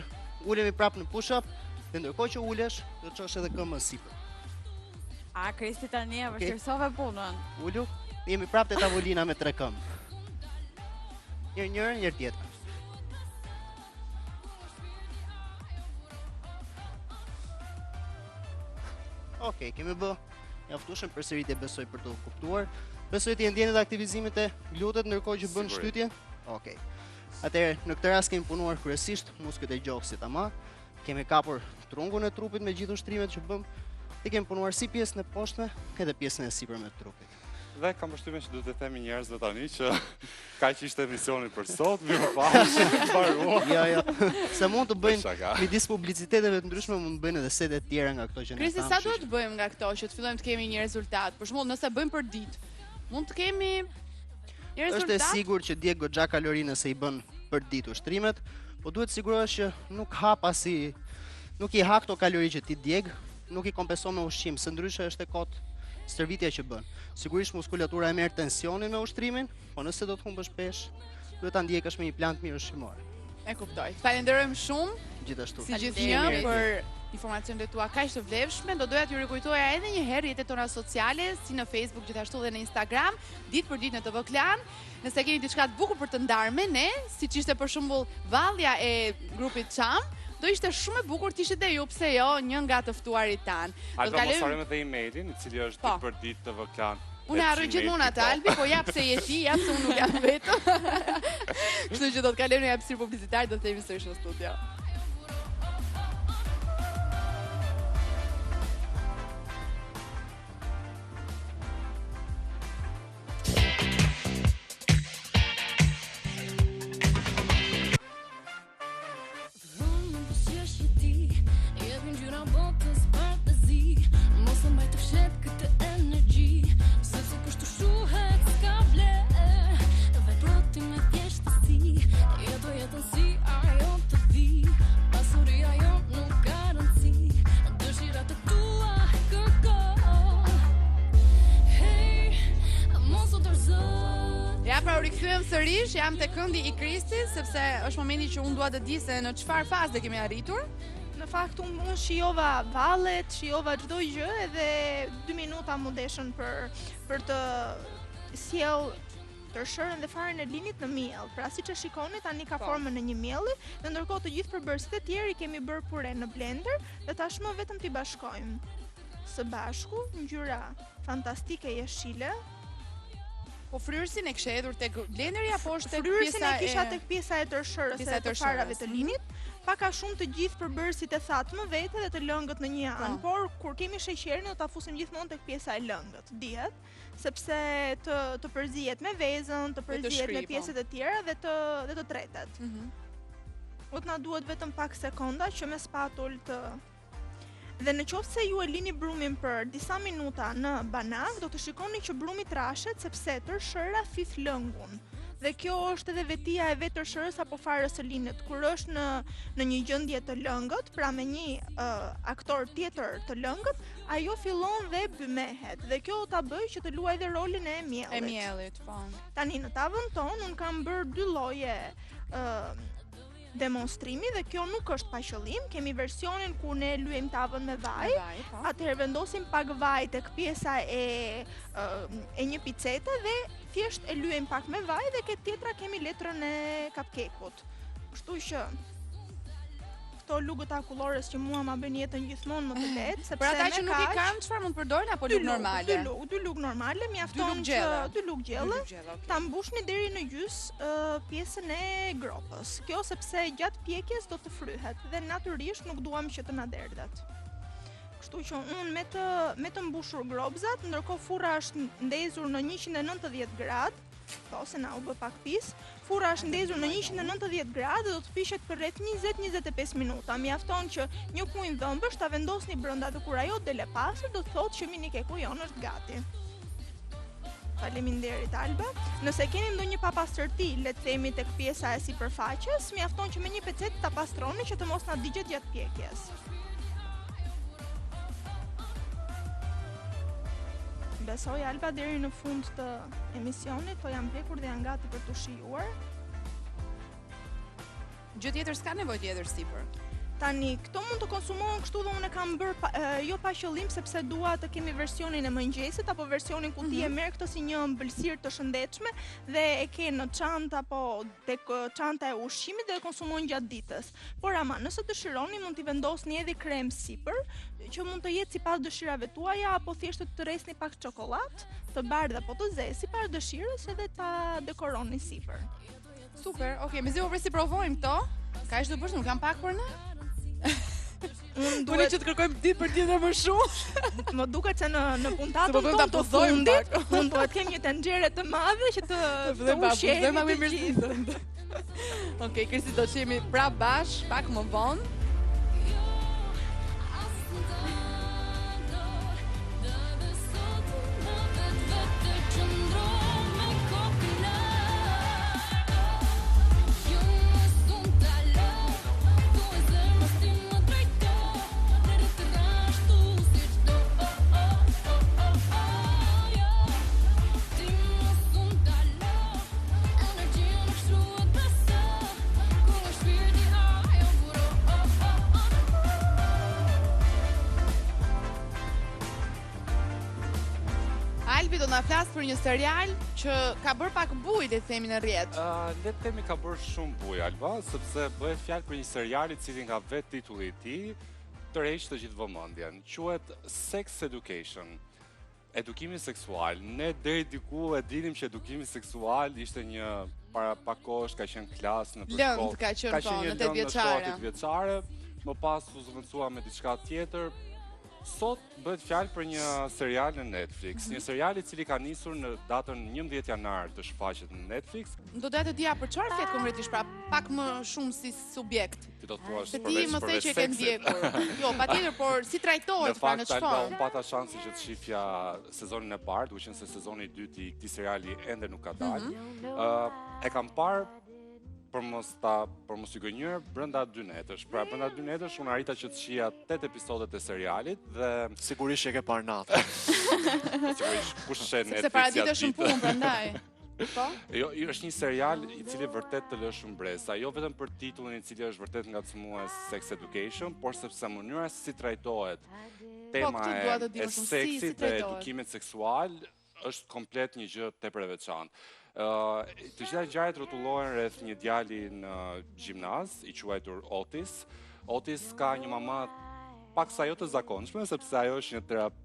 ulemi prapë në push up dhe ndërkohë që ulesh, do të çosh edhe këmbën sipër. A, Kristi tani e Okej. vështirësove punën. Ulu, jemi prapë te tavolina me tre këmbë. Një njërën, një tjetrën. Okej, kemi bë mjaftueshëm përsëritje besoj për të kuptuar. Besoj ti e ndjen edhe aktivizimin te glutet ndërkohë që bën shtytjen. Okej. Atëherë, në këtë rast kemi punuar kryesisht muskujt e gjoksit, ama kemi kapur trungun e trupit me gjithë ushtrimet që bëm dhe kemi punuar si pjesën e poshtme edhe pjesën e sipërme të trupit. Dhe kam përshtypjen që duhet të themi njerëzve tani që kaq ishte emisioni për sot, mirupafshim, mbaruam. Jo, jo. Se mund të bëjnë midis publiciteteve të ndryshme mund të bëjnë edhe sete të tjera nga këto që ne Kristi, sa duhet të bëjmë nga këto që të fillojmë të kemi një rezultat? Për shembull, nëse bëjmë për ditë, mund të kemi një rezultat? Është e sigurt që djeg goxha kalori nëse i bën për ditë ushtrimet, po duhet të sigurohesh që nuk ha pasi nuk i ha këto kalori që ti djeg, nuk i kompenson me ushqim, se ndryshe është e kotë stërvitja që bën. Sigurisht muskulatura e merr tensionin me ushtrimin, po nëse do të humbësh peshë, duhet ta ndjekësh me një plan të mirë ushqimor. E kuptoj. Të falenderojmë shumë. Gjithashtu. Si gjithnjë për informacionet e tua kaq të vlefshme, do doja t'ju rikujtoja edhe një herë rrjetet tona sociale, si në Facebook gjithashtu dhe në Instagram, ditë për ditë në TV Klan. Nëse keni diçka të bukur për të ndarë me ne, siç ishte për shembull vallja e grupit Çam, do ishte shumë e bukur të ishit dhe ju, pse jo, një nga të ftuarit tanë. Do të kalojmë mos edhe emailin, i cili është po. ditë për ditë TV Klan. Unë e harroj gjithmonë atë Albi, po ja pse je ti, ja pse unë nuk jam vetëm. Kështu që do të kalojmë në hapësirë publicitare, do të kthehemi sërish në studio. Ja pra u rikthyem sërish, jam te këndi i Kristit sepse është momenti që unë dua të di se në çfarë faze kemi arritur. Në fakt unë un shijova vallet, shijova çdo gjë edhe 2 minuta m'u deshën për për të sjell tërshërën dhe farën e linit në miell. Pra siç e shikoni tani ka po. formën e një mielli dhe ndërkohë të gjithë përbërësit e tjerë i kemi bërë pure në blender dhe tashmë vetëm t'i bashkojmë së bashku, ngjyra fantastike jeshile. Po fryrësin e kishe hedhur tek blenderi apo është tek pjesa e Fryrësin e kisha tek pjesa e tërshërës e të farave të linit. Pak a shumë të gjithë përbërësit e thatë më vete dhe të lëngët në një anë, po. por kur kemi sheqerin do ta fusim gjithmonë tek pjesa e lëngët, dihet. sepse të të përzihet me vezën, të përzihet me po. pjesët e tjera dhe të dhe të tretet. Mm -hmm. Do të na duhet vetëm pak sekonda që me spatul të Dhe në qoftë se ju e lini brumin për disa minuta në banak, do të shikoni që brumi trashet sepse tërshëra thith lëngun. Dhe kjo është edhe vetia e vetë tërshërës apo farës së linit. Kur është në në një gjendje të lëngët, pra me një uh, aktor tjetër të lëngët, ajo fillon dhe bymehet dhe kjo do ta bëjë që të luajë dhe rolin e miellit. E miellit, po. Tani në tavën tonë unë kam bërë dy lloje ë uh, demonstrimi dhe kjo nuk është pa qëllim. Kemi versionin ku ne lyejmë tavën me vaj. Me vaj po. Atëherë vendosim pak vaj tek pjesa e e një picete dhe thjesht e lyejmë pak me vaj dhe ke tjetra kemi letrën e cupcake-ut. Kështu që këto lugët e akullores që mua ma bëjnë jetën gjithmonë më të lehtë, sepse Për ata që nuk i kanë, çfarë mund të përdorin apo lugë normale? Dy lugë, dy lugë normale, mjafton që dy lugë gjelle, ta mbushni deri në gjys pjesën e gropës. Kjo sepse gjatë pjekjes do të fryhet dhe natyrisht nuk duam që të na derdhet. Kështu që unë me të me të mbushur gropzat, ndërkohë furra është ndezur në 190 gradë, Po, se na u bë pak pis. Furra është ndezur në 190 gradë dhe do të piqet për rreth 20-25 minuta. Mjafton që një kunj dhëmbësh ta vendosni brenda dhe kur ajo del e pastër, do të thotë që mini keku jonë është gati. Faleminderit Alba. Nëse keni ndonjë papastërti, le të themi tek pjesa e sipërfaqes, mjafton që me një pecetë ta pastroni që të mos na digjet gjatë pjekjes. Besoj Alba deri në fund të emisionit, po janë pjekur dhe janë gati për t'u shijuar. Gjë tjetër s'ka nevojë tjetër sipër. Tani, këto mund të konsumohen kështu dhe unë e kam bërë pa, e, jo pa qëllim sepse dua të kemi versionin e mëngjesit apo versionin ku ti e mhm. merr këtë si një ëmbëlsirë të shëndetshme dhe e ke në çantë apo tek çanta e ushqimit dhe e konsumon gjatë ditës. Por ama, nëse dëshironi mund t'i vendosni edhe krem sipër, që mund të jetë sipas dëshirave tuaja apo thjesht të rresni pak çokollatë, të bardhë apo të zezë, sipas dëshirës edhe ta dekoroni sipër. Super, okay, mezi po pres t'i provojmë këto. Ka ishte të bësh, nuk kanë pak për ne? Unë duhet që të kërkojmë ditë për ditë më shumë. Më duket se në në puntatën po tonë të fundit, unë duhet të kem një tenxhere të madhe që të të ushqehemi të gjithë. Okej, Kristi do të jemi prapë bashkë pak më vonë. Albi do na flasë për një serial që ka bërë pak bujë, le të themi në rrjet. Uh, le të themi ka bërë shumë bujë Alba, sepse bëhet fjalë për një serial i cili nga vetë titulli i tij tërheq të gjithë vëmendjen. Quhet Sex Education. Edukimi seksual. Ne deri diku e dinim që edukimi seksual ishte një para pak kohësh ka qenë klasë në shkollë. Lëndë ka qenë po, në 8 vjeçare. Në 8 vjeçare, më pas u zëvendësua me diçka tjetër. Sot bëhet fjalë për një serial në Netflix, një serial i cili ka nisur në datën 11 janar të shfaqet në Netflix. Do doja të dija për çfarë flet konkretisht, pra pak më shumë si subjekt. Ti do të thuash Se ti më the që e ke ndjekur. Jo, patjetër, por si trajtohet pra në çfarë? Në fakt, unë pata shansin që të shifja sezonin e parë, duke qenë se sezoni i dytë i këtij seriali ende nuk ka dalë. Mm -hmm. e kam parë për mos ta për mos ju gënjyer brenda dy netësh. Pra brenda dy netësh unë arrita që të shihja 8 episodet e serialit dhe sigurisht që e ke parë natën. sigurisht kush sheh Netflix. Sepse paradite shumë punë prandaj. Po? Jo, jo, është një serial i cili vërtet të lë shumë mbresa, jo vetëm për titullin i cili është vërtet ngacmues Sex Education, por sepse mënyra se si trajtohet po, tema e, e seksit dhe edukimit seksual është komplet një gjë tepër e veçantë. Ë, të gjitha ngjarjet rrotullohen rreth një djali në gjimnaz, i quajtur Otis. Otis ka një mama paksa jo të zakonshme, sepse ajo është një terap,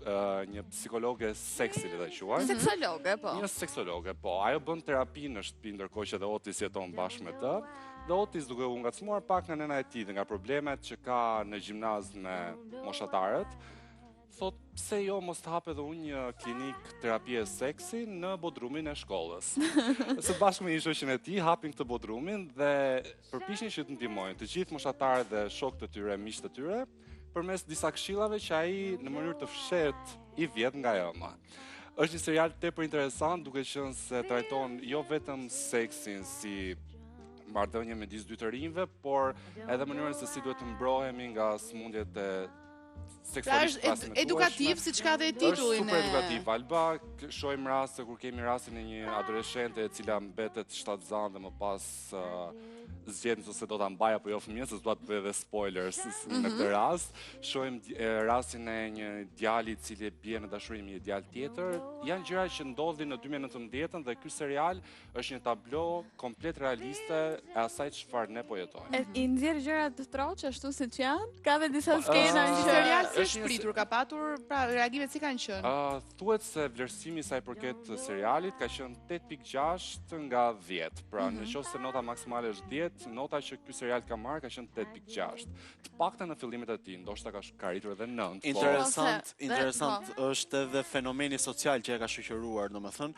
një psikologe seksi, le ta quajmë. Seksologe, po. Një seksologe, po. Ajo bën terapi në shtëpi ndërkohë që dhe Otis jeton bashkë me të. Dhe Otis duke u ngacmuar pak nga nëna e tij dhe nga problemet që ka në gjimnaz me moshatarët, thotë pse jo mos të hap edhe unë një klinikë terapie seksi në bodrumin e shkollës. Së bashku me një shoqen e tij hapin këtë bodrumin dhe përpiqen që të ndihmojnë të gjithë moshatarët dhe shokët e tyre, miqtë e tyre, përmes disa këshillave që ai në mënyrë të fshehtë i vjedh nga e ëma. Është një serial tepër interesant duke qenë se trajton jo vetëm seksin si marrëdhënie midis dy të rinjve, por edhe mënyrën se si duhet të mbrohemi nga sëmundjet e Pra është edukativ, siç ka dhe titullin. Është super edukativ, Alba, shohim raste kur kemi rastin e një adoleshente e cila mbetet shtatzënë dhe më pas zgjedh nëse do ta mbajë apo jo fëmijën, se s'dua të bëj edhe spoilers mm -hmm. në këtë mhm. rast. Shohim rastin e një djali i cili bie në dashuri me një djalë tjetër. Janë gjëra që ndodhin në 2019 dhe ky serial është një tablo komplet realiste e asaj çfarë ne po jetojmë. E, I nxjerr gjërat të troç ashtu siç janë? Ka dhe disa po, skena që serial si është pritur, ka patur pra reagimet si kanë qenë? Ë thuhet se vlerësimi sa i përket serialit ka qenë 8.6 nga 10. Pra, mm -hmm. në qoftë se nota maksimale është 10, nota që ky serial ka marrë ka qenë 8.6. Të paktën në fillimet e tij, ndoshta ka ka arritur edhe 9. Po. Interesant, interesant po. është edhe fenomeni social që e ka shoqëruar, domethënë,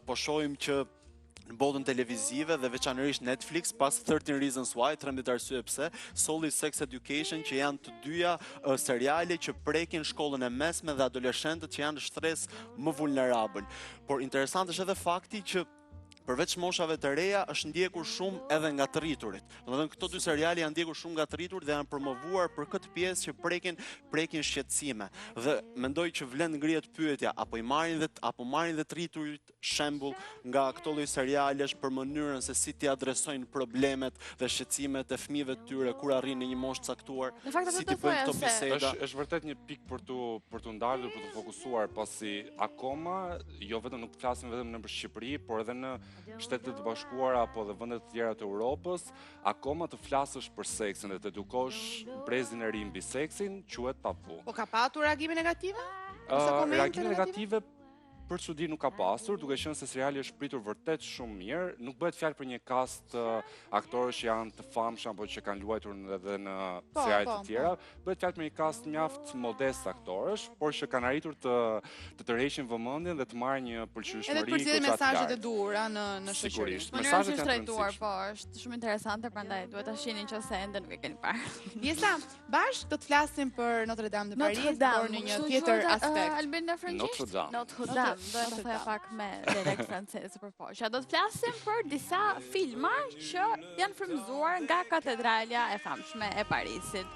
po shohim që në botën televizive dhe veçanërisht Netflix pas 13 Reasons Why, 13 arsye pse, solli Sex Education që janë të dyja uh, seriale që prekin shkollën e mesme dhe adoleshentët që janë shtresë më vulnerabël. Por interesant është edhe fakti që. Përveç moshave të reja, është ndjekur shumë edhe nga të rriturit. Domethënë këto dy seriale janë ndjekur shumë nga të rriturit dhe janë promovuar për këtë pjesë që prekin prekin shqetësime. Dhe mendoj që vlen ngrihet pyetja apo i marrin dhe apo marrin dhe të rriturit shembull nga këto lloj serialesh për mënyrën se si t'i adresojnë problemet dhe shqetësimet e fëmijëve të tyre kur arrijnë në një moshë të caktuar, Në fakt, atë si do t'i bëjnë thoja këto se- biseda. Është është vërtet një pikë për t'u për t'u ndalur, për t'u fokusuar, pasi akoma jo vetëm nuk flasim vetëm në Shqipëri, por edhe në Shtetet e Bashkuara apo edhe vende të tjera të Europës, akoma të flasësh për seksin dhe të edukosh brezin e ri mbi seksin quhet tabu. Po ka patur reagime negative? Ose Ë, komente reagime negative? negative për çudi nuk ka pasur, duke qenë se seriali është pritur vërtet shumë mirë, nuk bëhet fjalë për një cast aktorësh që janë të famshëm apo që kanë luajtur edhe në Po, seriale po, të tjera, bëhet fjalë për një cast mjaft modest aktorësh, por që kanë arritur të të tërheqin vëmendjen dhe të marrin një Edhe të pëlqyeshmëri përcjellin goxha të mesazhet e lartë. duhura në në shoqëri. Sigurisht, Mënyra mesazhet si është janë të trajtuar, rëndësishme. po, është shumë interesante, prandaj duhet ta shihni nëse ende nuk e keni parë. Jesa, bashkë do të flasim për Notre Dame de Paris, Notre Dame, por në një kështu tjetër quhet, aspekt. Uh, Albin në frëngjisht? Notre Dame. Notre Dame, do e Notre thoja Dame. pak me dialekt francez për poqa. Do të flasim për disa filma që janë frymëzuar nga katedralja e famshme e Parisit.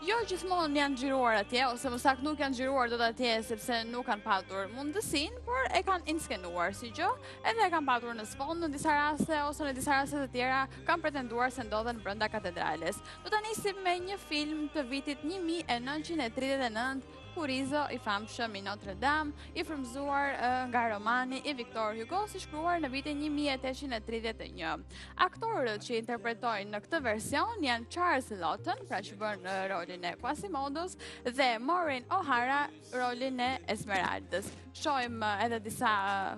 Jo gjithmonë janë xhiruar atje, ose më saktë nuk janë xhiruar dot atje sepse nuk kanë patur mundësinë, por e kanë inskenuar si gjë, edhe e kanë patur në sfond në disa raste ose në disa raste të tjera kanë pretenduar se ndodhen brenda katedrales. Do ta nisim me një film të vitit 1939 Kurizo i famshëm i Notre Dame, i frymëzuar nga romani i Victor Hugo, si shkruar në vitin 1831. Aktorët që interpretojnë në këtë version janë Charles Laughton, pra që bën rolin e Quasimodos, dhe Maureen O'Hara rolin e Esmeraldës. Shohim edhe disa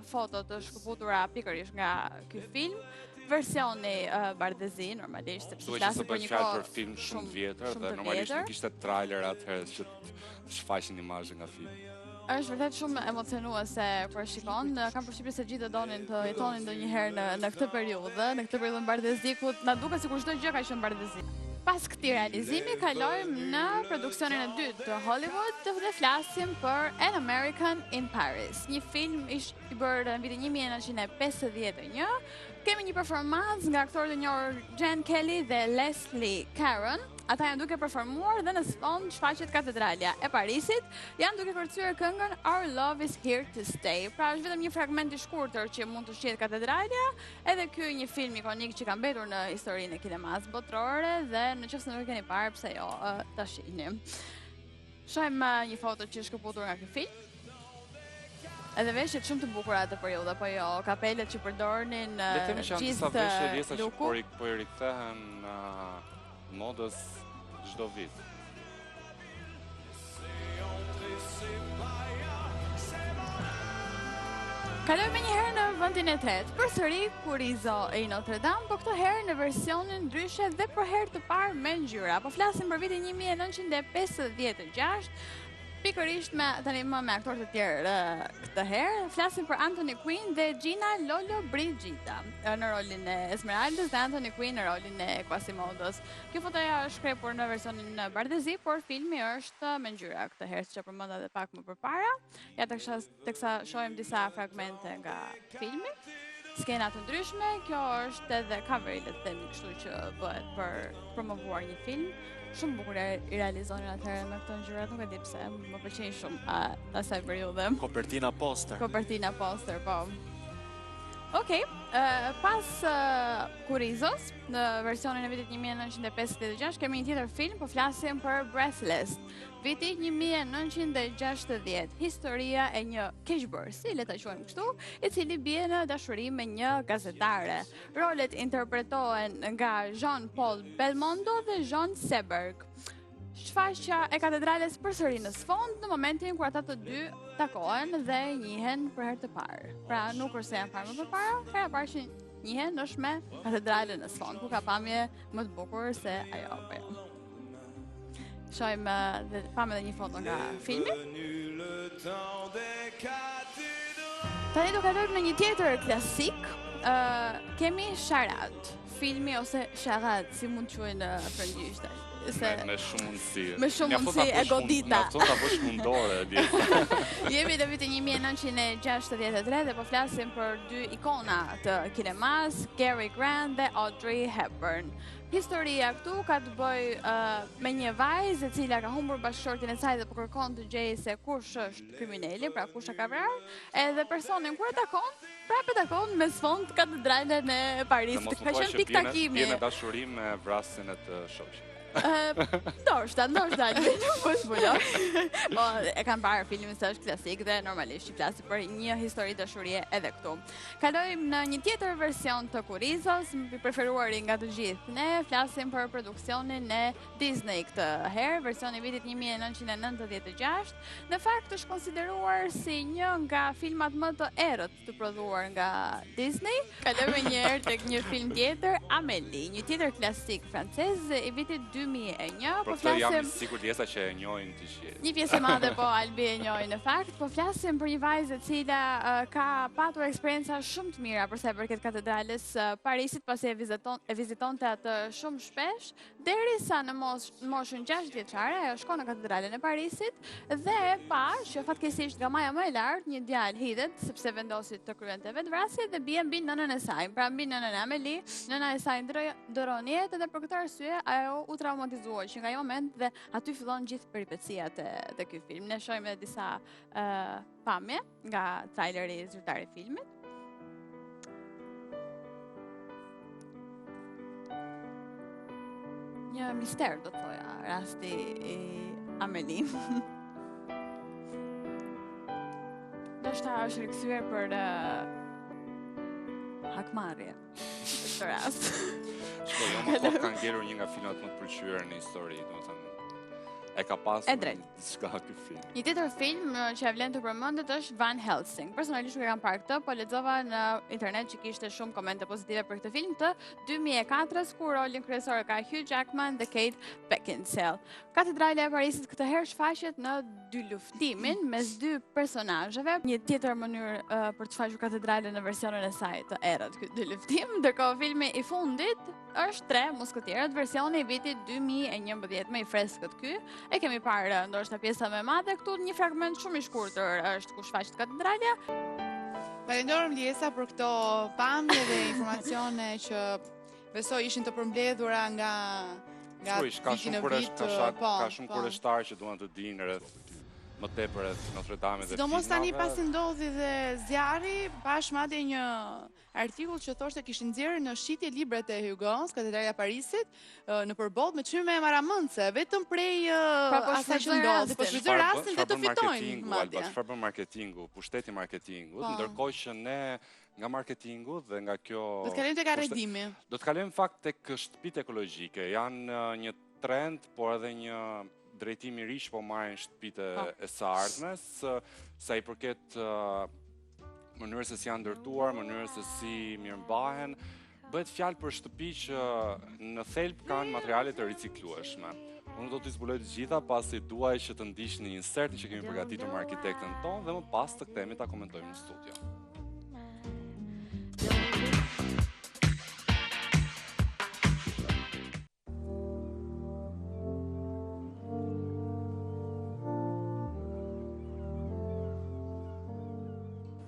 foto të shkëputura pikërisht nga ky film. Versioni uh, bardhezi normalisht sepse Duhet që se flasim për bëhet një fjalë kohë për film shumë të vjetër shumë dhe të normalisht vjetër. nuk ishte trailer atëherë që të shfaqin imazhe nga filmi. Është vërtet shumë emocionuese kur e shikon. Kam përshtypjen se gjithë do donin të jetonin ndonjëherë në në këtë periudhë, në këtë periudhë bardhezi ku na duket sikur çdo gjë ka qenë bardhezi. Pas këtij realizimi kalojmë në produksionin e dytë të Hollywood dhe flasim për An American in Paris, një film i i bërë në vitin 1951. Kemi një performancë nga aktorët e njohur Gene Kelly dhe Leslie Caron. Ata janë duke performuar dhe në sfond shfaqet katedralja e Parisit. Janë duke kërcyer këngën Our Love is Here to Stay. Pra është vetëm një fragment i shkurtër që mund të shihet katedralja, edhe ky një film ikonik që ka mbetur në historinë e kinemas botërore dhe në qoftë se nuk e keni parë, pse jo, ta shihni. Shohim një foto që është shkëputur nga ky film. Edhe veshjet shumë të bukura atë periudhë, apo jo, kapelet që përdornin Le të themi që janë disa gjithë veshje Elisa që luku. po i po i rikthehen uh, modës çdo vit. Kalojmë menjëherë në vendin e tretë. Përsëri Kurizo i Notre Dame, po këtë herë në versionin ndryshe dhe për herë të parë me ngjyra. Po flasim për vitin 1956, pikërisht me tani më me aktorë të tjerë këtë herë. Flasim për Anthony Quinn dhe Gina Lollobrigida në rolin e Esmeraldës dhe Anthony Quinn në rolin e Quasimodos. Kjo fotoja është shkrepur në versionin bardhezi, por filmi është me ngjyra këtë herë, siç e përmenda edhe pak më përpara. Ja teksa teksa shohim disa fragmente nga filmi, skena të ndryshme, kjo është edhe coveri, le të themi kështu që bëhet për promovuar një film. Shumë bukur e i realizonin atëherë me këto ngjyrat, nuk e di pse, më pëlqejnë shumë a, asaj periudhe. Kopertina poster. Kopertina poster, po. Okej, okay, pas uh, Kurizos, në versionin e vitit 1956, kemi një tjetër film, po flasim për Breathless. Viti 1960, historia e një keqbërësi, le ta quajmë kështu, i cili bie në dashuri me një gazetare. Rolet interpretohen nga Jean-Paul Belmondo dhe Jean Seberg. Shfaqja e katedrales përsëri në sfond në momentin kur ata të dy takohen dhe njihen për herë të parë. Pra nuk është se janë parë më përpara, hera e parë që njihen është me katedralen në sfond, ku ka pamje më të bukur se ajo apo jo. Shohim eh, dhe pamë edhe një foto nga filmi. Tani do kalojmë në një tjetër klasik. Ë kemi Charade, filmi ose Charade, si mund të quajnë në frëngjisht. Se Me, me shumë mundësi. Me shumë Mjafton ta mundësi e bësh mund- godita. Mjafton ta bësh mundore, Elisa. Jemi në vitin 1963 dhe po flasim për dy ikona të kinemas, Cary Grant dhe Audrey Hepburn. Historia këtu ka të bëjë uh, me një vajzë e cila ka humbur bashkëshortin e saj dhe po kërkon të gjejë se kush është krimineli, pra kush e ka vrarë, edhe personin kur e takon, prapë e takon me sfond katedralen e Parisit. Ka qenë pikëtakimi. Bie në dashuri me vrasësin e të shoqit. Ndoshta, ndoshta, nuk po zbuloj. Po, e kam parë filmin se është klasik dhe normalisht që flasim për një histori dashurie edhe këtu. Kalojmë në një tjetër version të Kurrizos, i preferuari nga të gjithë. Ne flasim për produksionin e Disney këtë herë, versioni i vitit 1996. Në fakt është konsideruar si një nga filmat më të errët të prodhuar nga Disney. Kalojmë një herë tek një film tjetër, Amélie, një tjetër klasik francez i vitit 2001. Po flasim jam i sigurt Jesa që e njohin të gjithë. Një pjesë e madhe po Albi e njohin në fakt, po flasim për një vajzë e cila uh, ka patur eksperienca shumë të mira për sa i përket katedrales së Parisit, pasi e viziton e vizitonte atë shumë shpesh. Derisa në moshën 6 vjeçare, ajo shkon në katedralen e Parisit dhe pa që fatkeqësisht nga maja më e lartë një djalë hidhet sepse vendosi të kryente vetëvrasje dhe bie mbi nënën e saj. Pra mbi nënën e Amelie, nëna e saj ndërron jetë dhe për këtë arsye ajo u traumatizua që nga ai moment dhe aty fillon gjithë peripeciat e, te ky film. Ne shohim edhe disa uh, pamje nga traileri zyrtar i filmit. Një mister, do të thoja, rasti i Amelie. Ndoshta është rikthyer për uh, hakmarrje në këtë rast. Shiko, jo më kot ka ngelur një nga filmat më të pëlqyer në histori, domethënë e ka pasur E drejtë. diçka ky film. Një tjetër film që e vlen të përmendet është Van Helsing. Personalisht nuk e kam parë këtë, po lexova në internet që kishte shumë komente pozitive për këtë film të 2004-s ku rolin kryesor e ka Hugh Jackman dhe Kate Beckinsale. Katedralja e Parisit këtë herë shfaqet në dyluftimin mes dy personazheve. Një tjetër mënyrë uh, për të shfaqur katedralen në versionin e saj të errët ky dyluftim, ndërkohë filmi i fundit është Tre Musketierët, versioni i vitit 2011, më i freskët ky. E kemi parë ndoshta pjesa më e madhe këtu një fragment shumë i shkurtër është ku shfaqet katedralja. Falenderojmë Liesa për këto pamje dhe informacione që besoj ishin të përmbledhura nga nga Thuj, ka shumë kuresh, ka, shak, po, ka shumë po. kureshtar që duan të dinë rreth më tepër rreth Notre Dame dhe Sidomos tani pasi ndodhi dhe zjarri, pashë madje një artikull që thoshte kishin nxjerrë në shitje librat e Hugos, Katedralja e Parisit, nëpër botë me çmime marramendëse, vetëm prej pra, po asaj që ndodhi, po shfrytëzojnë rastin dhe të fitojnë madje. Çfarë bën marketingu, pushteti i marketingut, po. ndërkohë që ne nga marketingu dhe nga kjo Do të kalojmë tek arredimi. Do të kalojmë në fakt tek shtëpitë ekologjike. Janë një trend, por edhe një drejtim i ri që po marrin shtëpitë po. e së ardhmes, sa i përket mënyrës se si janë ndërtuar, mënyrës se si mirëmbahen. Bëhet fjalë për shtëpi që në thelb kanë materiale të riciklueshme. Unë do t'i zbuloj të gjitha pasi dua që të ndiqni insertin që kemi përgatitur me arkitekten tonë dhe më pas të kthehemi ta komentojmë në studio.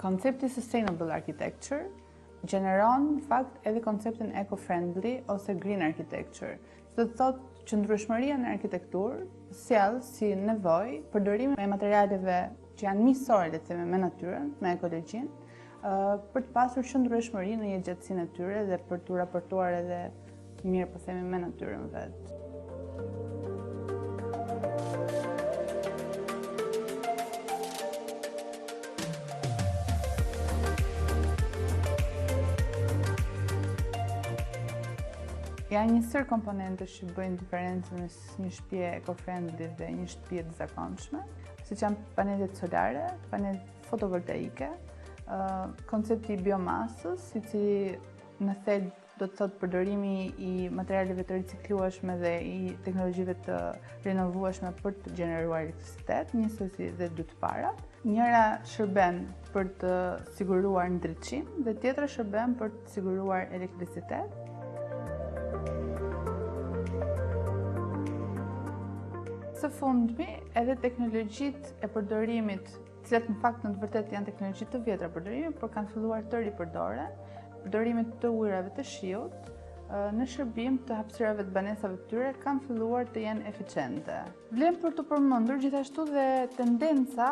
Koncepti Sustainable Architecture gjeneron në fakt edhe konceptin eco-friendly ose green architecture. Që do të thotë qëndrueshmëria në arkitekturë sjell si nevojë përdorimin e materialeve që janë miqësore, le të themi, me natyrën, me ekologjinë, për të pasur qëndrueshmëri në jetëgjatësinë e tyre dhe për t'u raportuar edhe mirë po themi me natyrën vetë. Janë një sërë komponentësh që bëjnë diferencën mes një shtëpie eco-friendly dhe një shtëpie të zakonshme, siç janë panelet solare, panelet fotovoltaike, koncepti i biomasës, i cili në thelb do të thotë përdorimi i materialeve të riciklueshme dhe i teknologjive të rinovueshme për të gjeneruar elektricitet, njësoj si dhe dy të parat. Njëra shërben për të siguruar ndriçim dhe tjetra shërben për të siguruar elektricitet. Së fundmi, edhe teknologjitë e përdorimit të cilat në fakt në të vërtetë janë teknologji të vjetra përdorimi, por kanë filluar të ripërdoren, përdorimit të ujërave të shiut, në shërbim të hapësirave të banesave të tyre kanë filluar të jenë eficiente. Vlen për t'u përmendur gjithashtu dhe tendenca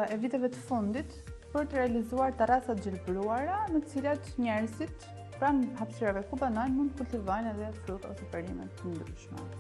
e viteve të fundit për të realizuar tarraca të gjelbëruara në të cilat njerëzit pranë hapësirave ku banojnë mund të kultivojnë edhe fruta ose perime të ndryshme.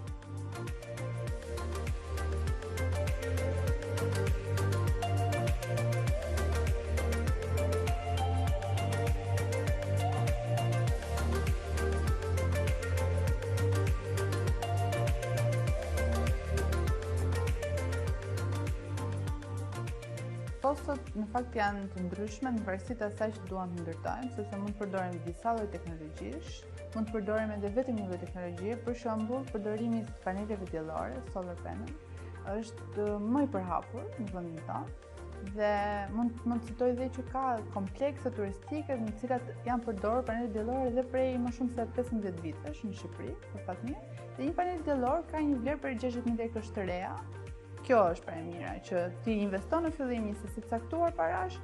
Kostot në fakt janë të ndryshme në varësi të asaj që duam të ndërtojmë, sepse mund të përdorim disa lloj teknologjish, mund të përdorim edhe vetëm një lloj teknologjie, për shembull, përdorimi i paneleve diellore, solar panel, është më i përhapur në vendin tonë dhe mund mund të citoj dhe që ka komplekse turistike në të cilat janë përdorur panelet diellore edhe prej më shumë se 15 vitesh në Shqipëri, për fat mirë. Dhe një panel diellor ka një vlerë prej 60.000 lekësh të reja. Kjo është pra e mira, që ti investon në fillim një sasi të caktuar parash,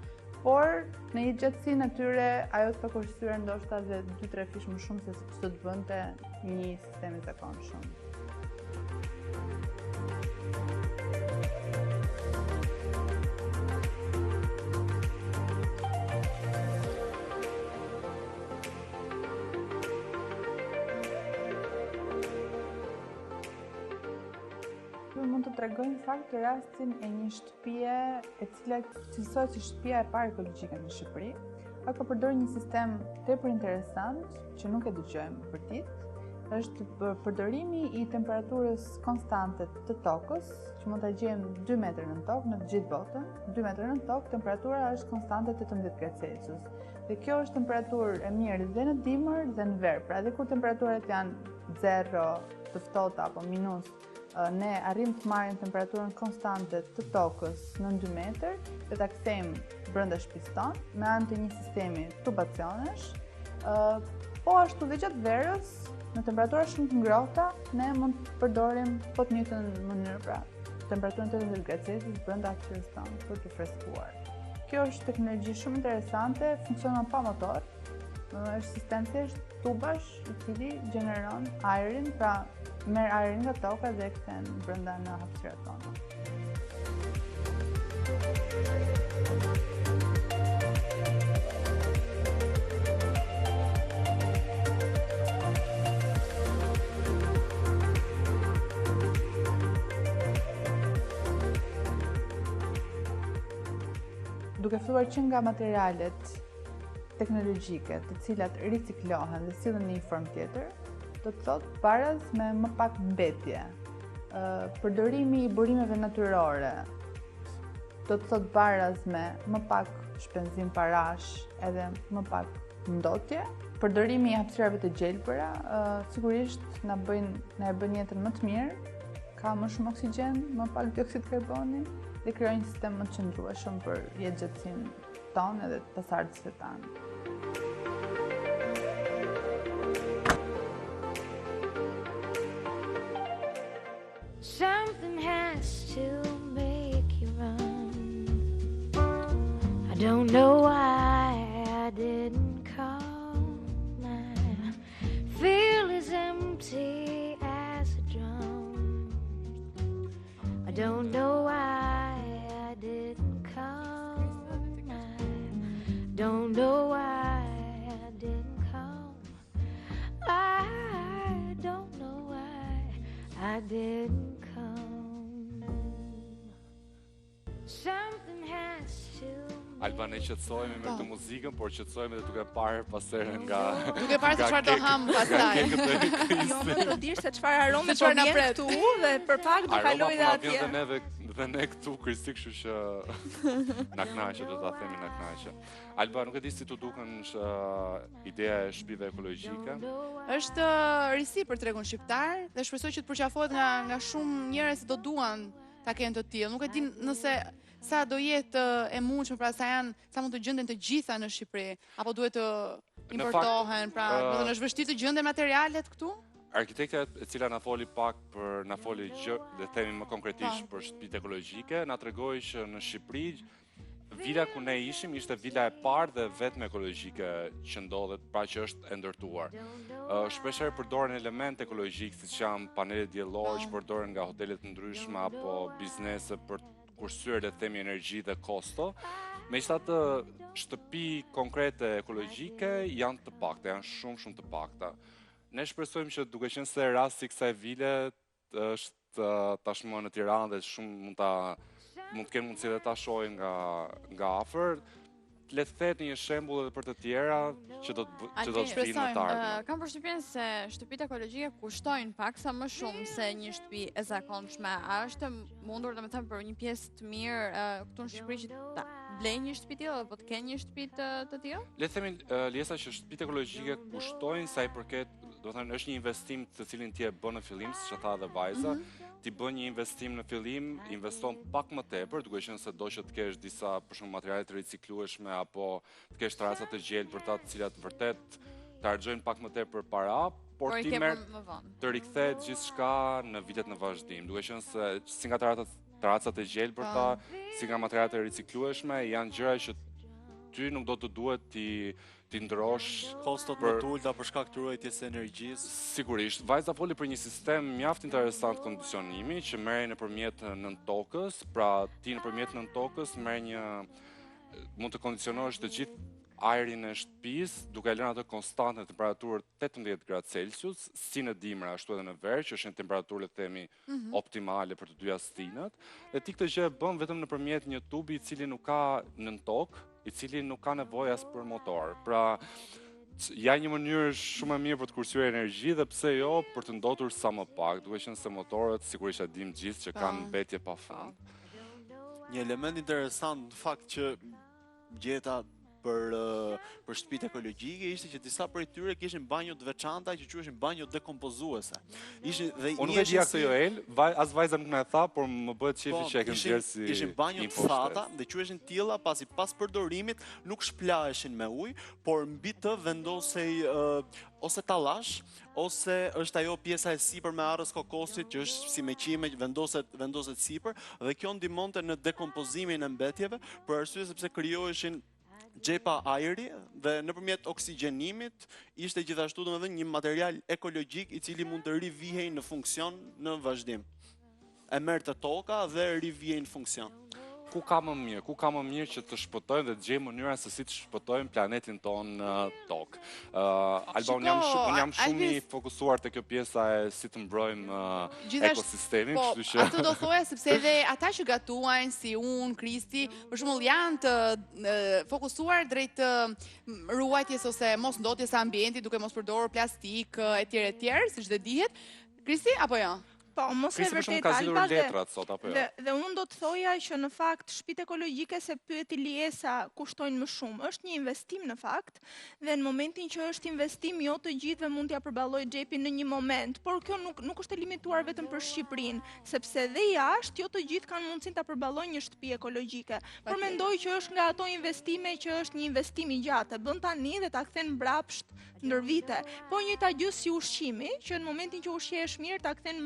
por në jetëgjatësinë e tyre ajo të ka kursyer ndoshta dhe 2-3 fish më shumë se ç'do të bënte një sistem i zakonshëm. Mund të tregoj në fakt rastin e një shtëpie e cila cilësohet si shtëpia e parë ekologjike në Shqipëri. Ajo ka përdorur një sistem tepër interesant që nuk e dëgjojmë përditë. Është përdorimi i temperaturës konstante të tokës, që mund ta gjejmë 2 metra nën tokë në të gjithë botën. 2 metra nën tokë, temperatura është konstante 18 gradë Celsius. Dhe kjo është temperaturë e mirë dhe në dimër dhe në verë. Pra edhe kur temperaturat janë 0 të ftohta apo minus, ne arrijmë të marrim temperaturën konstante të tokës nën 2 metër dhe ta kthejmë brenda shtëpisë tonë me anë të një sistemi tubacionesh. Po ashtu dhe gjatë verës, në temperatura shumë të ngrohta, ne mund të përdorim po të njëjtën mënyrë, pra temperaturën 18 gradë Celsius brenda hapësirës tonë për të freskuar. Kjo është teknologji shumë interesante, funksionon pa motor, është sistem thjesht tubash i cili gjeneron ajrin, pra merr ajrin nga toka dhe e kthen brenda në hapësirat tona. Duke filluar që nga materialet teknologjike, të cilat riciklohen dhe sillen në një formë tjetër, do të thotë baraz me më pak mbetje. Përdorimi i burimeve natyrore do të thotë baraz me më pak shpenzim parash edhe më pak ndotje. Përdorimi i hapësirave të gjelbra, sigurisht na bëjnë na e bën jetën më të mirë, ka më shumë oksigjen, më pak dioksid karboni dhe krijon një sistem më të qëndrueshëm për jetëgjatësinë tonë edhe të pasardhësve tanë. Something has to make you run. I don't know why I didn't come. I feel as empty as a drum. I don't know why I didn't come. I don't know why I didn't come. I don't know why I didn't come. Something has to Alba, ne qetësohemi me këtë muzikën, por qetësohemi edhe duke parë pastaj nga Duke parë se çfarë do ham pastaj. Jo, më të dish se çfarë arome Se çfarë po na vjen pret. këtu dhe për pak do Aroma kaloj po dhe na vjen atje. dhe neve dhe ne këtu Kristi, kështu që na kënaqe, do ta themi na kënaqe. Alba, nuk e di si t'u duken që, ideja e shtëpive ekologjike. Është risi për tregun shqiptar dhe shpresoj që të përqafohet nga nga shumë njerëz që do duan ta kenë të tillë. Nuk e di nëse sa do jetë e mundshme, pra sa janë, sa mund të gjenden të gjitha në Shqipëri, apo duhet të Në importohen, fakt, pra, do të thënë është vështirë të gjenden materialet këtu? Arkitektja e cila na foli pak për na foli gjë, le të themi më konkretisht Po. për shtëpitë ekologjike, na tregoi që në Shqipëri Vila ku ne ishim ishte vila e parë dhe e vetme ekologjike që ndodhet, pra që është e ndërtuar. Shpeshherë përdoren elemente ekologjikë, siç janë panelet diellore që përdoren nga hotele të ndryshme apo biznese për të kursyer le të themi energji dhe kosto. Megjithatë, shtëpi konkrete ekologjike janë të pakta, janë shumë shumë të pakta. Ne shpresojmë që duke qenë se rasti i kësaj vile është tashmë në Tiranë dhe shumë mund ta mund të kenë mundësi dhe ta shohin nga nga afër, le të kthehet në një shembull edhe për të tjera që do të që do të vinë në të ardhmen. Kam përshtypjen se shtëpitë ekologjike kushtojnë pak sa më shumë se një shtëpi e zakonshme. A është e mundur, domethënë, për një pjesë të mirë këtu në Shqipëri që ta blejnë një shtëpi të tillë apo të kenë një shtëpi të të tillë? Le të themi Liesa që shtëpitë ekologjike kushtojnë sa i përket Domethënë është një investim të cilin ti e bën në fillim, siç e tha edhe vajza, mm -hmm. ti bën një investim në fillim, investon pak më tepër, duke qenë se do që të kesh disa për shembull materiale të riciklueshme apo të kesh tarraca të gjelbërta, të cilat vërtet të harxhojnë pak më tepër para, por, por ti merr të rikthehet gjithçka në vitet në vazhdim, duke qenë se si nga tarracat tarracat e gjelbërta, po. si nga materialet e riciklueshme, janë gjëra që ty nuk do të duhet t'i t'i ndrosh kostot më të ulëta për shkak të ruajtjes së energjisë. Sigurisht, vajza foli për një sistem mjaft interesant kondicionimi që merrej nëpërmjet nëntokës, pra ti nëpërmjet nëntokës merr një mund të kondicionosh të gjithë ajrin e shtëpisë duke e lënë atë konstant në temperaturë 18 gradë Celsius, si në dimër ashtu edhe në verë, që është një temperaturë le të themi mm -hmm. optimale për të dyja stinët. Dhe ti këtë gjë e bën vetëm nëpërmjet një tubi i cili nuk ka nëntokë, i cili nuk ka nevojë as për motor. Pra, ja një mënyrë shumë e mirë për të kursyer energji dhe pse jo për të ndotur sa më pak, duke qenë se motorët sigurisht e dimë gjithë që kanë po. mbetje pa fund. Një element interesant në fakt që gjeta për për shtëpitë ekologjike ishte që disa prej tyre kishin banjo të veçanta që quheshin banjo dekompozuese. Ishin dhe Unë nuk e dija këtë Joel, vaj, as vajza nuk na e tha, por më bëhet qejfi po, që e ke nxjerrë si ishin banjo të thata dhe quheshin të tilla pasi pas përdorimit nuk shplaheshin me ujë, por mbi të vendosej uh, ose tallash ose është ajo pjesa e sipërme e arrës kokosit që është si me qime që vendoset vendoset sipër dhe kjo ndihmonte në dekompozimin e mbetjeve për arsye sepse krijoheshin xhepa ajri dhe nëpërmjet oksigjenimit ishte gjithashtu domethënë një material ekologjik i cili mund të rivihej në funksion në vazhdim. E merrte toka dhe rivihej në funksion. Ku ka më mirë, ku ka më mirë që të shpëtojmë dhe të gjejmë mënyra se si të shpëtojmë planetin tonë në tokë. Uh, Alba, unë jam shumë, unë jam shumë i fokusuar te kjo pjesa e si të mbrojmë uh, ekosistemin, po, kështu që atë do thoja sepse edhe ata që gatuajnë si unë, Kristi, për shembull janë të uh, fokusuar drejt ruajtjes ose mos ndotjes së ambientit duke mos përdorur plastikë etj etj, siç dhe dihet. Kristi apo jo? Po, më se e vërtetë Alba dhe, letrat sot apo jo? Dhe, dhe unë do të thoja që në fakt shtëpitë ekologjike se pyeti Liesa kushtojnë më shumë. Është një investim në fakt dhe në momentin që është investim jo të gjithëve mund t'ia përballojë xhepi në një moment, por kjo nuk nuk është e limituar vetëm për Shqipërinë, sepse dhe jashtë jo të gjithë kanë mundësinë ta përballojnë një shtëpi ekologjike. Por mendoj që është nga ato investime që është një investim i gjatë, e bën tani dhe ta kthen mbrapsht ndër vite. Po e njëjta gjë si ushqimi, që në momentin që ushqehesh mirë, ta kthen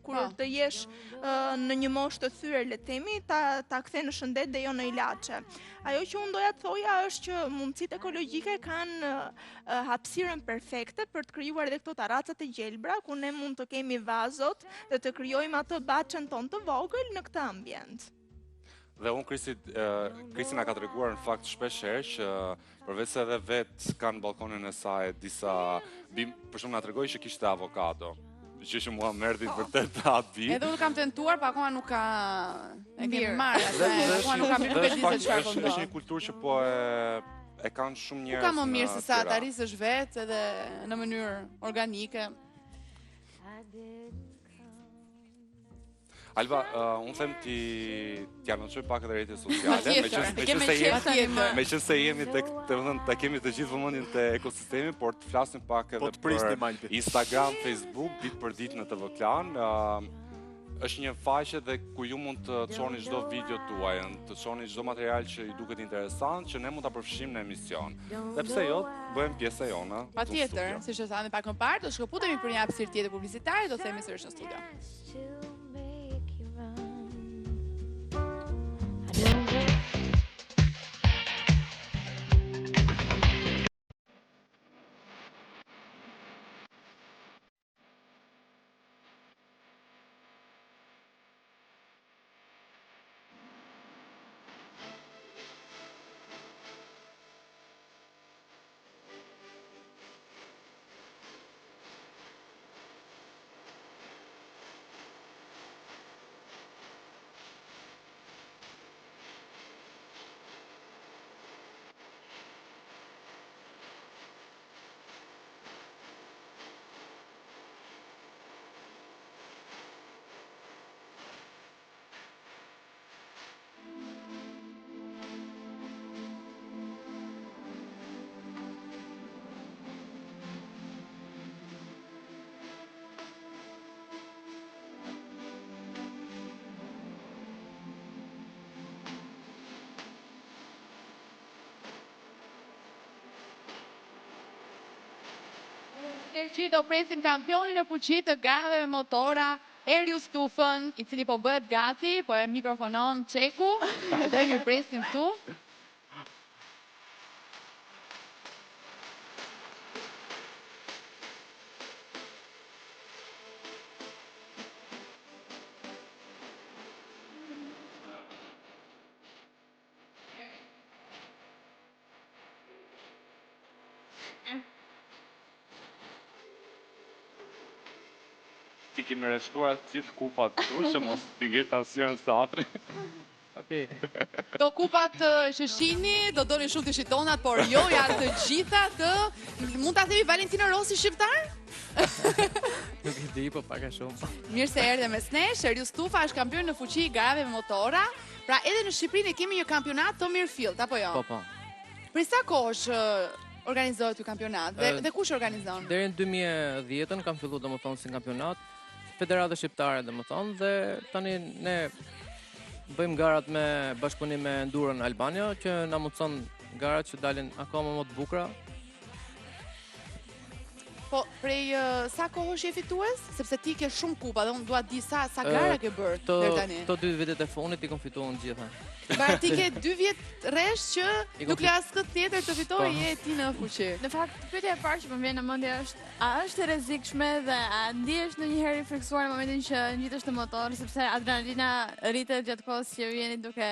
kur po. të jesh uh, në një moshë të thyer, le të themi, ta ta kthen në shëndet dhe jo në ilaçe. Ajo që unë doja të thoja është që mundësitë ekologjike kanë uh, hapësirën perfekte për të krijuar edhe këto tarracat e gjelbra, ku ne mund të kemi vazot dhe të krijojmë atë bahçen tonë të vogël në këtë ambient. Dhe unë Kristi, Kristi na ka treguar në fakt shpesh herë që përveç se edhe vetë ka në ballkonin e saj disa bimë, për shembull na tregoi që kishte avokado. Gjë që mua më erdhi po. vërtet habi. Edhe unë kam tentuar, pa akoma nuk ka e kemi marrë, akoma nuk kam nuk e di se çfarë po ndodh. Është një kulturë që po e e kanë shumë njerëz. Ku ka më mirë se sa ta rrisësh vetë edhe në mënyrë organike. Alba, uh, unë them t'i t'i anoncoj pak edhe rrjetet sociale, meqenëse jemi meqenëse jemi tek, domethënë, ta kemi të gjithë vëmendjen te ekosistemi, por të flasim pak edhe po për Instagram, Facebook, ditë për ditë në TV Klan. Uh, është një faqe dhe ku ju mund të çoni çdo video tuajën, të çoni çdo material që ju duket interesant, që ne mund ta përfshijmë në emision. Dhe pse jo, bëjmë pjesë e jona. Patjetër, siç e thamë pak më parë, do shkëputemi për një hapësirë tjetër publicitare, do kthehemi sërish në studio. Energy do presim kampionin në fuqi të garave me motora, Erius Tufën, i cili po bëhet gati, po e mikrofonon Çeku, dhe mirëpresim këtu. Ti kemi rreshtuar të gjithë kupat këtu që mos t'i ngel asnjë në satri. Okej. Këto kupat që shihni, do doni shumë t'i shitonat, por jo janë të gjitha të mund ta themi Valentino Rossi shqiptar? Nuk e di, po pak a shumë. Mirë se erdhe mes nesh. Erius Tufa është kampion në fuqi i garave me motora. Pra edhe në Shqipëri ne kemi një kampionat të mirëfilltë, apo jo? Po, po. Prej sa kohësh organizohet ky kampionat dhe dhe kush organizon? Deri në 2010-ën kam filluar domethënë si kampionat Federata Shqiptare domethënë dhe tani ne bëjmë garat me bashkëpunim me Enduro Albania që na mundson garat që dalin akoma më të bukura. Po, prej sa kohësh je fitues? Sepse ti ke shumë kupa dhe unë dua të di sa sa gara ke bërë deri tani. Këto dy vitet e fundit i kam fituar të gjitha. Pra ti ke dy vjet rresht që nuk le askënd tjetër të fitojë po. je ti në fuqi. Në fakt, pyetja e parë që më vjen në mendje është, a është e rrezikshme dhe a ndihesh ndonjëherë i frikësuar në momentin që ngjitesh në motor, sepse adrenalina rritet gjatë kohës që jeni duke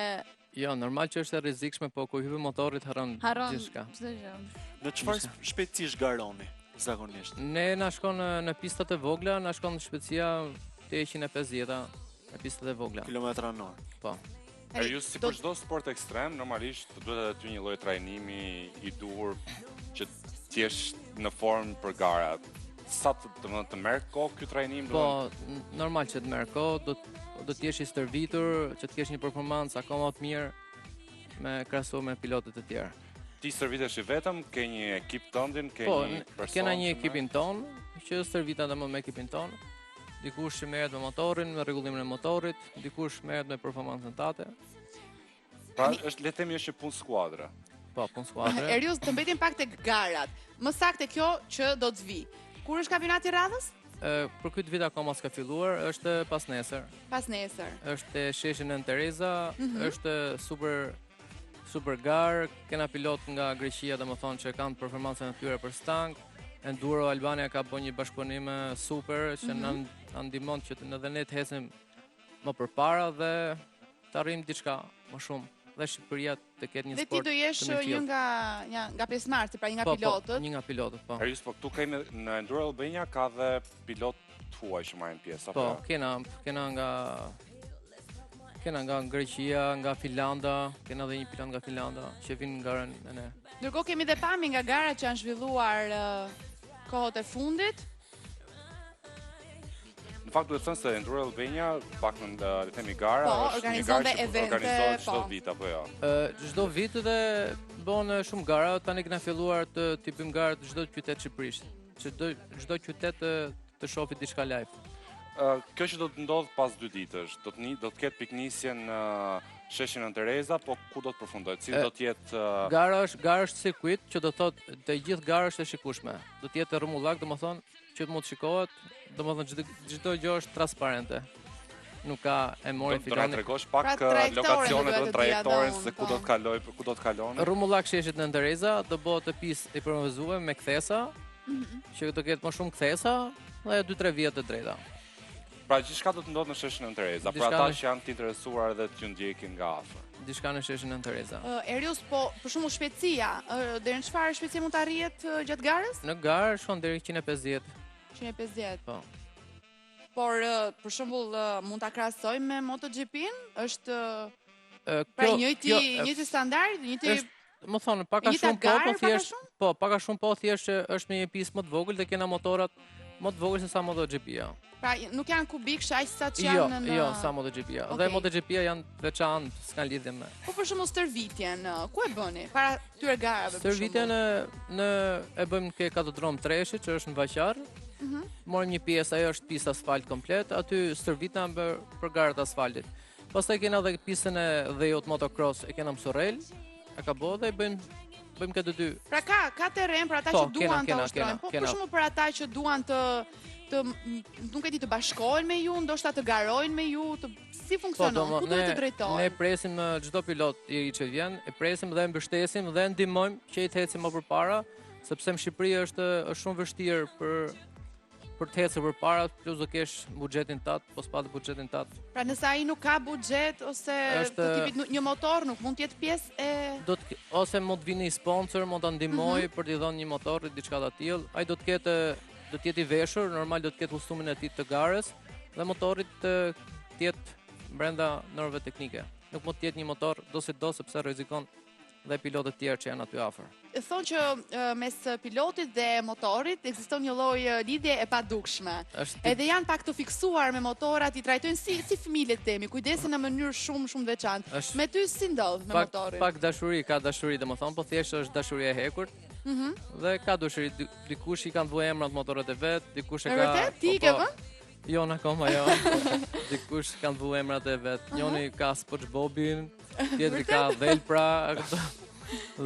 Jo, normal që është e rrezikshme, po kur hype motorit harron Harron gjithçka. çdo gjë. Në çfarë shpejtësish garoni zakonisht? Ne na shkon në, në pistat e vogla, na shkon shpejtësia te 150-a në pistat e vogla. Kilometra në orë. Po. Erius, si për çdo sport ekstrem, normalisht duhet edhe ty një lloj trajnimi i duhur që të jesh në formë për garat. Sa të, domethënë, të merr kohë ky trajnim, Po, normal që të merr kohë, do të do të jesh i stërvitur, që të kesh një performancë akoma më të mirë me krahasuar me pilotët e tjerë. Ti stërvitesh i vetëm, ke një ekip tëndin, ke Po, një person. kena një që ekipin ton, që stërvita dhe me ekipin ton. Dikush që merret me motorin, me rregullimin e motorit, dikush merret me performancën tate. Pra është le të themi është një punë skuadre. Po, punë skuadre. Erius, të mbetim pak tek garat. Më saktë kjo që do të vi. Kur është kampionati i radhës? Ë, për këtë vit akoma s'ka filluar, është pas nesër. Pas nesër. Është te sheshi Nënë Tereza, Mm -hmm. është super super gar, kena pilot nga Greqia, domethënë që kanë performancën e tyre për stang. Enduro Albania ka bërë një bashkëpunim super që mm -hmm. na na ndihmon që të, edhe ne të ecim më përpara dhe të arrijmë diçka më shumë dhe Shqipëria të ketë një Dhe sport. ti do jesh një nga një nga pjesëmarrësit, pra një nga po, po pilotët. Po, një nga pilotët, po. Erius, po këtu kemi në Enduro Albania ka dhe pilot të huaj që marrin pjesë apo? Po, kena kena nga kena nga Greqia, nga Finlanda, kena dhe një pilot nga Finlanda që vin në garën e ne. Ndërkohë kemi dhe pamje nga garat që janë zhvilluar kohët e fundit. Në fakt duhet thënë se Enduro Albania, pak në le të themi gara, po, është një garë që evente, organizohet çdo po. vit apo jo? Ë çdo vit dhe bën shumë gara, tani kena filluar të t'i bëjmë gara të çdo qytet Shqipërisë, që çdo çdo qytet të, të shohë diçka live. Ë kjo që do të ndodh pas dy ditësh, do të do të ketë pikënisje në sheshin Nënë Tereza, po ku do të përfundojë? Cili do të jetë Gara është gara është circuit, që do thotë të gjithë gara është e shikueshme. Do të jetë rrumullak, domethënë që të mund të shikohet, domethënë çdo çdo gjë është transparente. Nuk ka e mori Do na tregosh pak pra, lokacionet dhe trajektoren se ku do të kaloj, ku do të kaloni. Rrumullak sheshit Nënë Tereza do bëhet e pistë e improvizuar me kthesa, mm -hmm. që do ketë më shumë kthesa dhe 2-3 vija të drejta. Pra gjithçka do të ndodhë në sheshin Nënë Tereza, për ata që janë të interesuar dhe t'ju ndjekin nga afër. Diçka në sheshin Nënë Tereza. Uh, Erius, po për shembull shpejtësia, uh, deri në çfarë shpejtësie mund të arrihet uh, gjatë garës? Në garë shkon deri 150. 150. Po. Por uh, për shembull uh, mund ta krahasojmë me MotoGP-n? Është uh, pra njëjti njëjti standard, njëjti është më thonë, pak a shumë po, po thjesht, po, pak a shumë po thjesht që është me një pistë më të vogël dhe kena motorat më të vogël se sa MotoGP-ja. Pra nuk janë kubik aq sa që jo, janë në Jo, sa MotoGP-ja. Okay. Dhe MotoGP-ja janë të veçantë, s'kan lidhje me. Po për shembull stërvitjen, ku e bëni? Para këtyre garave për shembull. Stërvitjen në në e bëjmë ke Kartodrom Treshi, që është në Vaqarr. Mm -hmm. Morëm një pjesë, ajo është pistë asfalt komplet, aty stërvitna për, për garat asfaltit. Pastaj kena edhe pistën e dheut motocross, e kena në Surrel, e ka bo dhe i bëjmë Bëjmë këtë dy. Pra ka ka terren për ata Po, që duan kena, të ushtrojnë. kena, Po kena. për shembull për ata që duan të të nuk e di të bashkohen me ju, ndoshta të garojnë me ju, të si funksionon, Po, domo- ku duhet të Ne drejtohen? presim në çdo pilot i ri që vjen, e presim dhe e mbështesim dhe e ndihmojmë që i të ecim më përpara, sepse në Shqipëri është është shumë vështirë për për të ecur përpara, plus do kesh buxhetin tat, po s'pa buxhetin tat. Pra nëse ai nuk ka buxhet ose Është- të tipit nu- një motor nuk mund të jetë pjesë e Do të ke- ose mund të vinë një sponsor, mund ta ndihmojë Mhm. për t'i dhënë një motor diçka të tillë. Ai do të ketë do të jetë i veshur, normal do të ketë kostumin e tij të garës dhe motorit të të jetë brenda normave teknike. Nuk mund të jetë një motor do si do sepse rrezikon dhe pilotët tjerë që janë aty afër. Thonë që e, mes pilotit dhe motorit ekziston një lloj e, lidhje e padukshme. Është Edhe janë pak të fiksuar me motorat, i trajtojnë si si fëmijë le të themi, kujdesen në mënyrë shumë shumë të veçantë. Është- Me ty si ndodh me pak, motorin? pak dashuri, ka dashuri domethënë, po thjesht është dashuri e hekurt. Mhm. Dhe ka dashuri, di- dikush i kanë vënë emrat motorët e vet, dikush e E ka vërtet? Ti i po, ke po. vënë? Jo, në akoma jo. Dikush kanë vënë emrat e vet. Njoni ka SpongeBobin, tjetri ka Dhelpra, këto.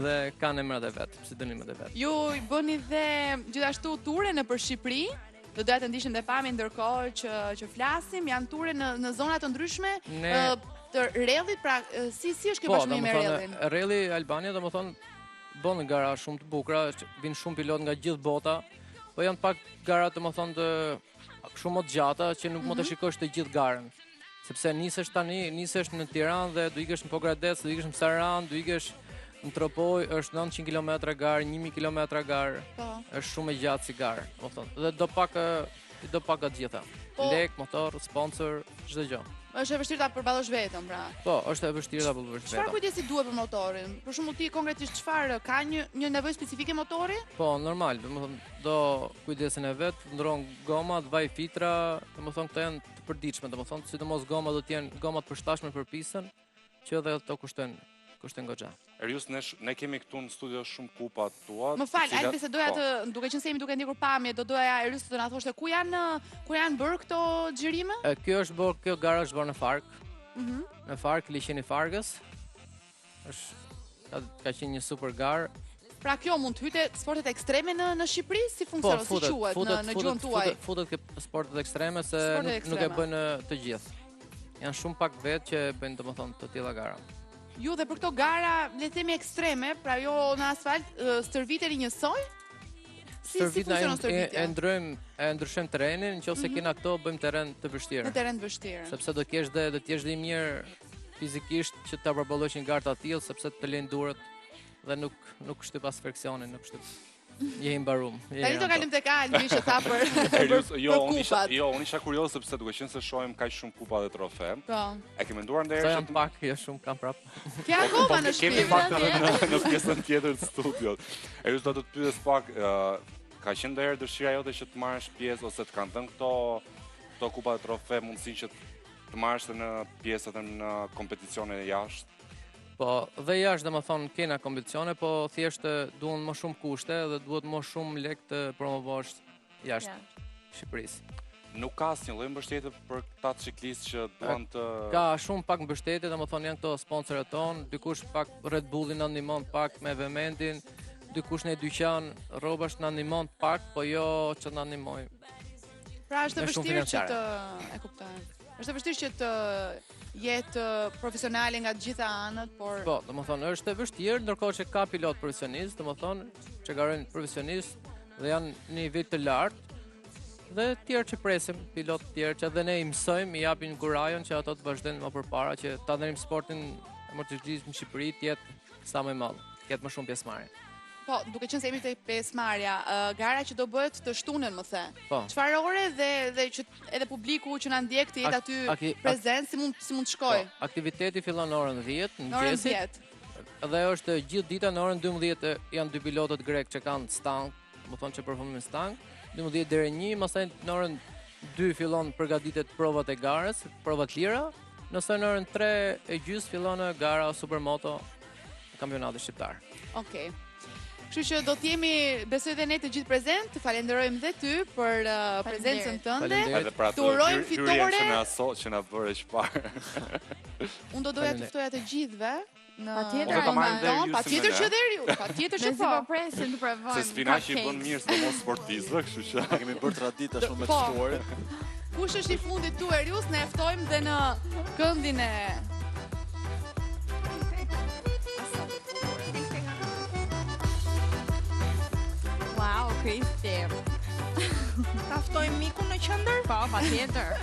Dhe kanë emrat e vet, pseudonimet e vet. Ju i bëni dhe gjithashtu ture në për Shqipëri. Do doja të ndiqnim dhe pamje ndërkohë që që flasim, janë ture në në zona të ndryshme Ne- ë, të rellit, pra ë, si si është kjo bashkëpunim me rellin? Po, Relli Albania domethënë bën gara shumë të bukura, që vinë shumë pilot nga gjithë bota, po janë pak gara domethënë të shumë më të gjata që nuk mund të Mhm. shikosh të gjithë garën. Sepse nisesh tani, nisesh në Tiranë dhe do ikësh në Pogradec, do ikësh në Sarandë, do ikësh në Tropoj, është 900 kilometra garë, 1000 kilometra garë. Po. Është shumë e gjatë si garë, domethënë. Dhe do pak ë, i do pak të gjitha. Po. Lek, motor, sponsor, çdo gjë. Është e vështirë ta përballosh vetëm, pra. Po, është e vështirë ta përballosh Çfarë vetëm. kujdesi duhet për motorin? Për shembull ti konkretisht çfarë ka një një nevojë specifike motori? Po, normal, domethënë do kujdesin e vet, ndron gomat, vaj filtra, domethënë këto janë të përditshme, domethënë sidomos gomat do të jenë gomat përshtatshme për pistën, që edhe ato kushtojnë, kushtojnë goxha. Erius, ne, sh- ne kemi këtu në studio shumë kupa tua. Më fal, të cilat- Albi se doja Po. të, duke qenë se jemi duke ndjekur pamje, do doja Erius të na thoshte ku janë ku janë bërë këto xhirime? E, kjo është bërë, kjo gara është bërë në Fark, Mhm. në Fark, liqeni Farkës. Është ka, ka qenë një super garë. Pra kjo mund të hyte sportet ekstreme në në Shqipëri, si funksionon, si quhet në në gjuhën tuaj? Po, Futet, futet ke sportet ekstreme se Sportet nuk, nuk e ekstreme. bëjnë e, të gjithë. Janë shumë pak vetë që e bëjnë domethënë të tilla gara. Ju dhe për këto gara, le të themi ekstreme, pra jo në asfalt, ë, stërviteni njësoj? Si si Stërvitna funksionon e, e, stërvitja? e ndrojmë, e ndryshojmë terrenin, nëse Mhm. kena këto bëjmë terren të vështirë. Në terren të vështirë. Sepse do kesh dhe do të jesh dhe i mirë fizikisht që ta përballosh një garë të atillë sepse të lënë durët dhe nuk nuk shtyp as friksionin, nuk shtyp. Je i mbarum. je i Tani do rëndë. kalim tek Albi që tha për për, Erius, jo, për unë isha, kupat. jo, unë isha kurioz sepse duke qenë se shohim kaq shumë kupa dhe trofe. Po. E ke menduar Këto ndonjëherë janë pak, jo shumë kam prap. Ke akoma Po, në Kemi shtëpi. pak edhe në, në pjesën tjetër të studios. Erius, do të të pyes pak, ë, ka qenë ndonjëherë dëshira jote që të marrësh pjesë ose të kanë dhënë këto këto kupa dhe trofe mundësinë që të marrësh edhe në pjesë edhe në kompeticione jashtë? Po, dhe jashtë domethënë kena kompeticione, po thjesht e, duhen më shumë kushte dhe duhet më shumë lek të promovosh jashtë Shqipërisë. Nuk ka asnjë lloj mbështetje për këta ciklistë që duan të Ka shumë pak mbështetje, domethënë janë këto sponsorët tonë, dikush pak Red Bullin na ndihmon pak me vëmendjen, dikush në dyqan rrobash na ndihmon pak, po jo që na ndihmoj. Pra është e Me shumë vështirë që financiare. të e kuptoj. Është e vështirë që të jetë profesionale nga të gjitha anët, por Po, domethënë është e vështirë, ndërkohë që ka pilot profesionist, domethënë që garojnë profesionist dhe janë në nivel të lartë dhe tjerë që presim, pilot tjerë që edhe ne i mësojmë, i japin kurajon që ato të vazhdojnë më përpara, që ta ndërrim sportin e motociklizmit në Shqipëri të jetë sa më i madh, të ketë më shumë pjesëmarrje. Po, duke qenë se jemi tek pjesëmarrja, ë, gara që do bëhet të shtunën, më the. Po. Çfarë ore dhe dhe që edhe publiku që na ndjek të jetë Ak- aty aki- ak- prezent, si mund si mund të shkoj? Po, aktiviteti fillon në orën 10 në Në orën mëngjesit. 10. Dhe është gjithë dita në orën 12 e, janë dy pilotët grek që kanë stang, më thonë që performojnë stang, 12 deri 1, pastaj në orën 2 fillon përgatitet provat e garës, provat lira, nëse në orën 3 e gjys fillon gara Supermoto kampionati shqiptar. Okej. Kështu që do të jemi, besoj dhe ne të gjithë prezent, të falenderojmë dhe ty për uh, prezencën tënde. Edhe për atë Të urojmë hyr- hyrjen fitore. që na so, që na bëre çfarë. Unë do doja të Faleminderit. ftoja të gjithëve Në Patjetër, Ose ta marrim dhe Eriusin Patjetër me që ne. dhe Eriu, patjetër që Mezi po. po presim të provojmë. Se spinaqi i bën mirë sidomos sportistëve, kështu që e kemi bërë traditë tashmë me Po. të ftuarit. Kush është i fundit tu Erius, ne e ftojmë dhe në këndin e Wow, Kristi. Ta ftojmë mikun në qendër? Po, patjetër.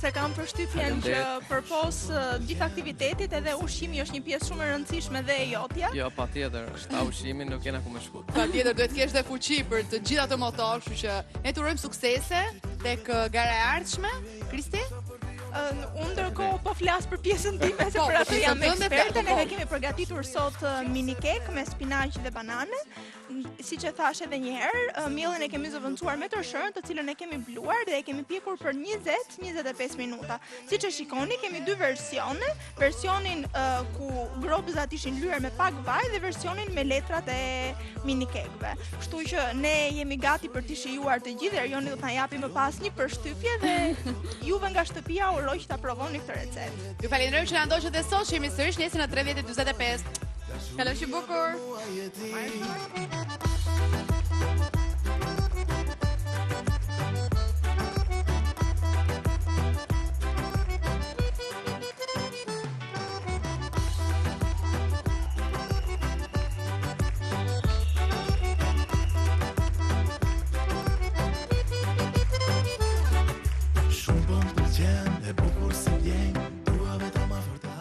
Se kam përshtypjen që Faleminderit. përpos eh, gjithë aktivitetit edhe ushqimi është një pjesë shumë e rëndësishme dhe e jotja. Jo, patjetër, është pa ushqimin nuk kena ku me shku. Patjetër duhet të kesh dhe fuqi për të gjithë ato motor, kështu që ne të urojmë suksese tek eh, gara e ardhshme. Kristi? Unë ndërkohë po flas për pjesën time se Po, për për atë pjesën jam tënde eksperte. flas, Neve po. kemi përgatitur sot eh, mini cake me spinaq dhe banane. Siç e thash edhe një herë, eh, miellin e kemi zëvendësuar me tërshërën, të cilën e kemi bluar dhe e kemi pjekur për 20-25 minuta. Siç e shikoni, kemi dy versione, versionin eh, ku grobzat ishin lyer me pak vaj dhe versionin me letrat e mini cake-ve. Kështu që ne jemi gati për t'i shijuar të gjithë, Erioni do të na japi më pas një përshtypje dhe juve nga shtëpia uroj që ta provoni këtë recetë. Ju falenderojmë që na ndoqët dhe sot, shihemi sërish nesër në 13:45. Kalofshi bukur. Bye.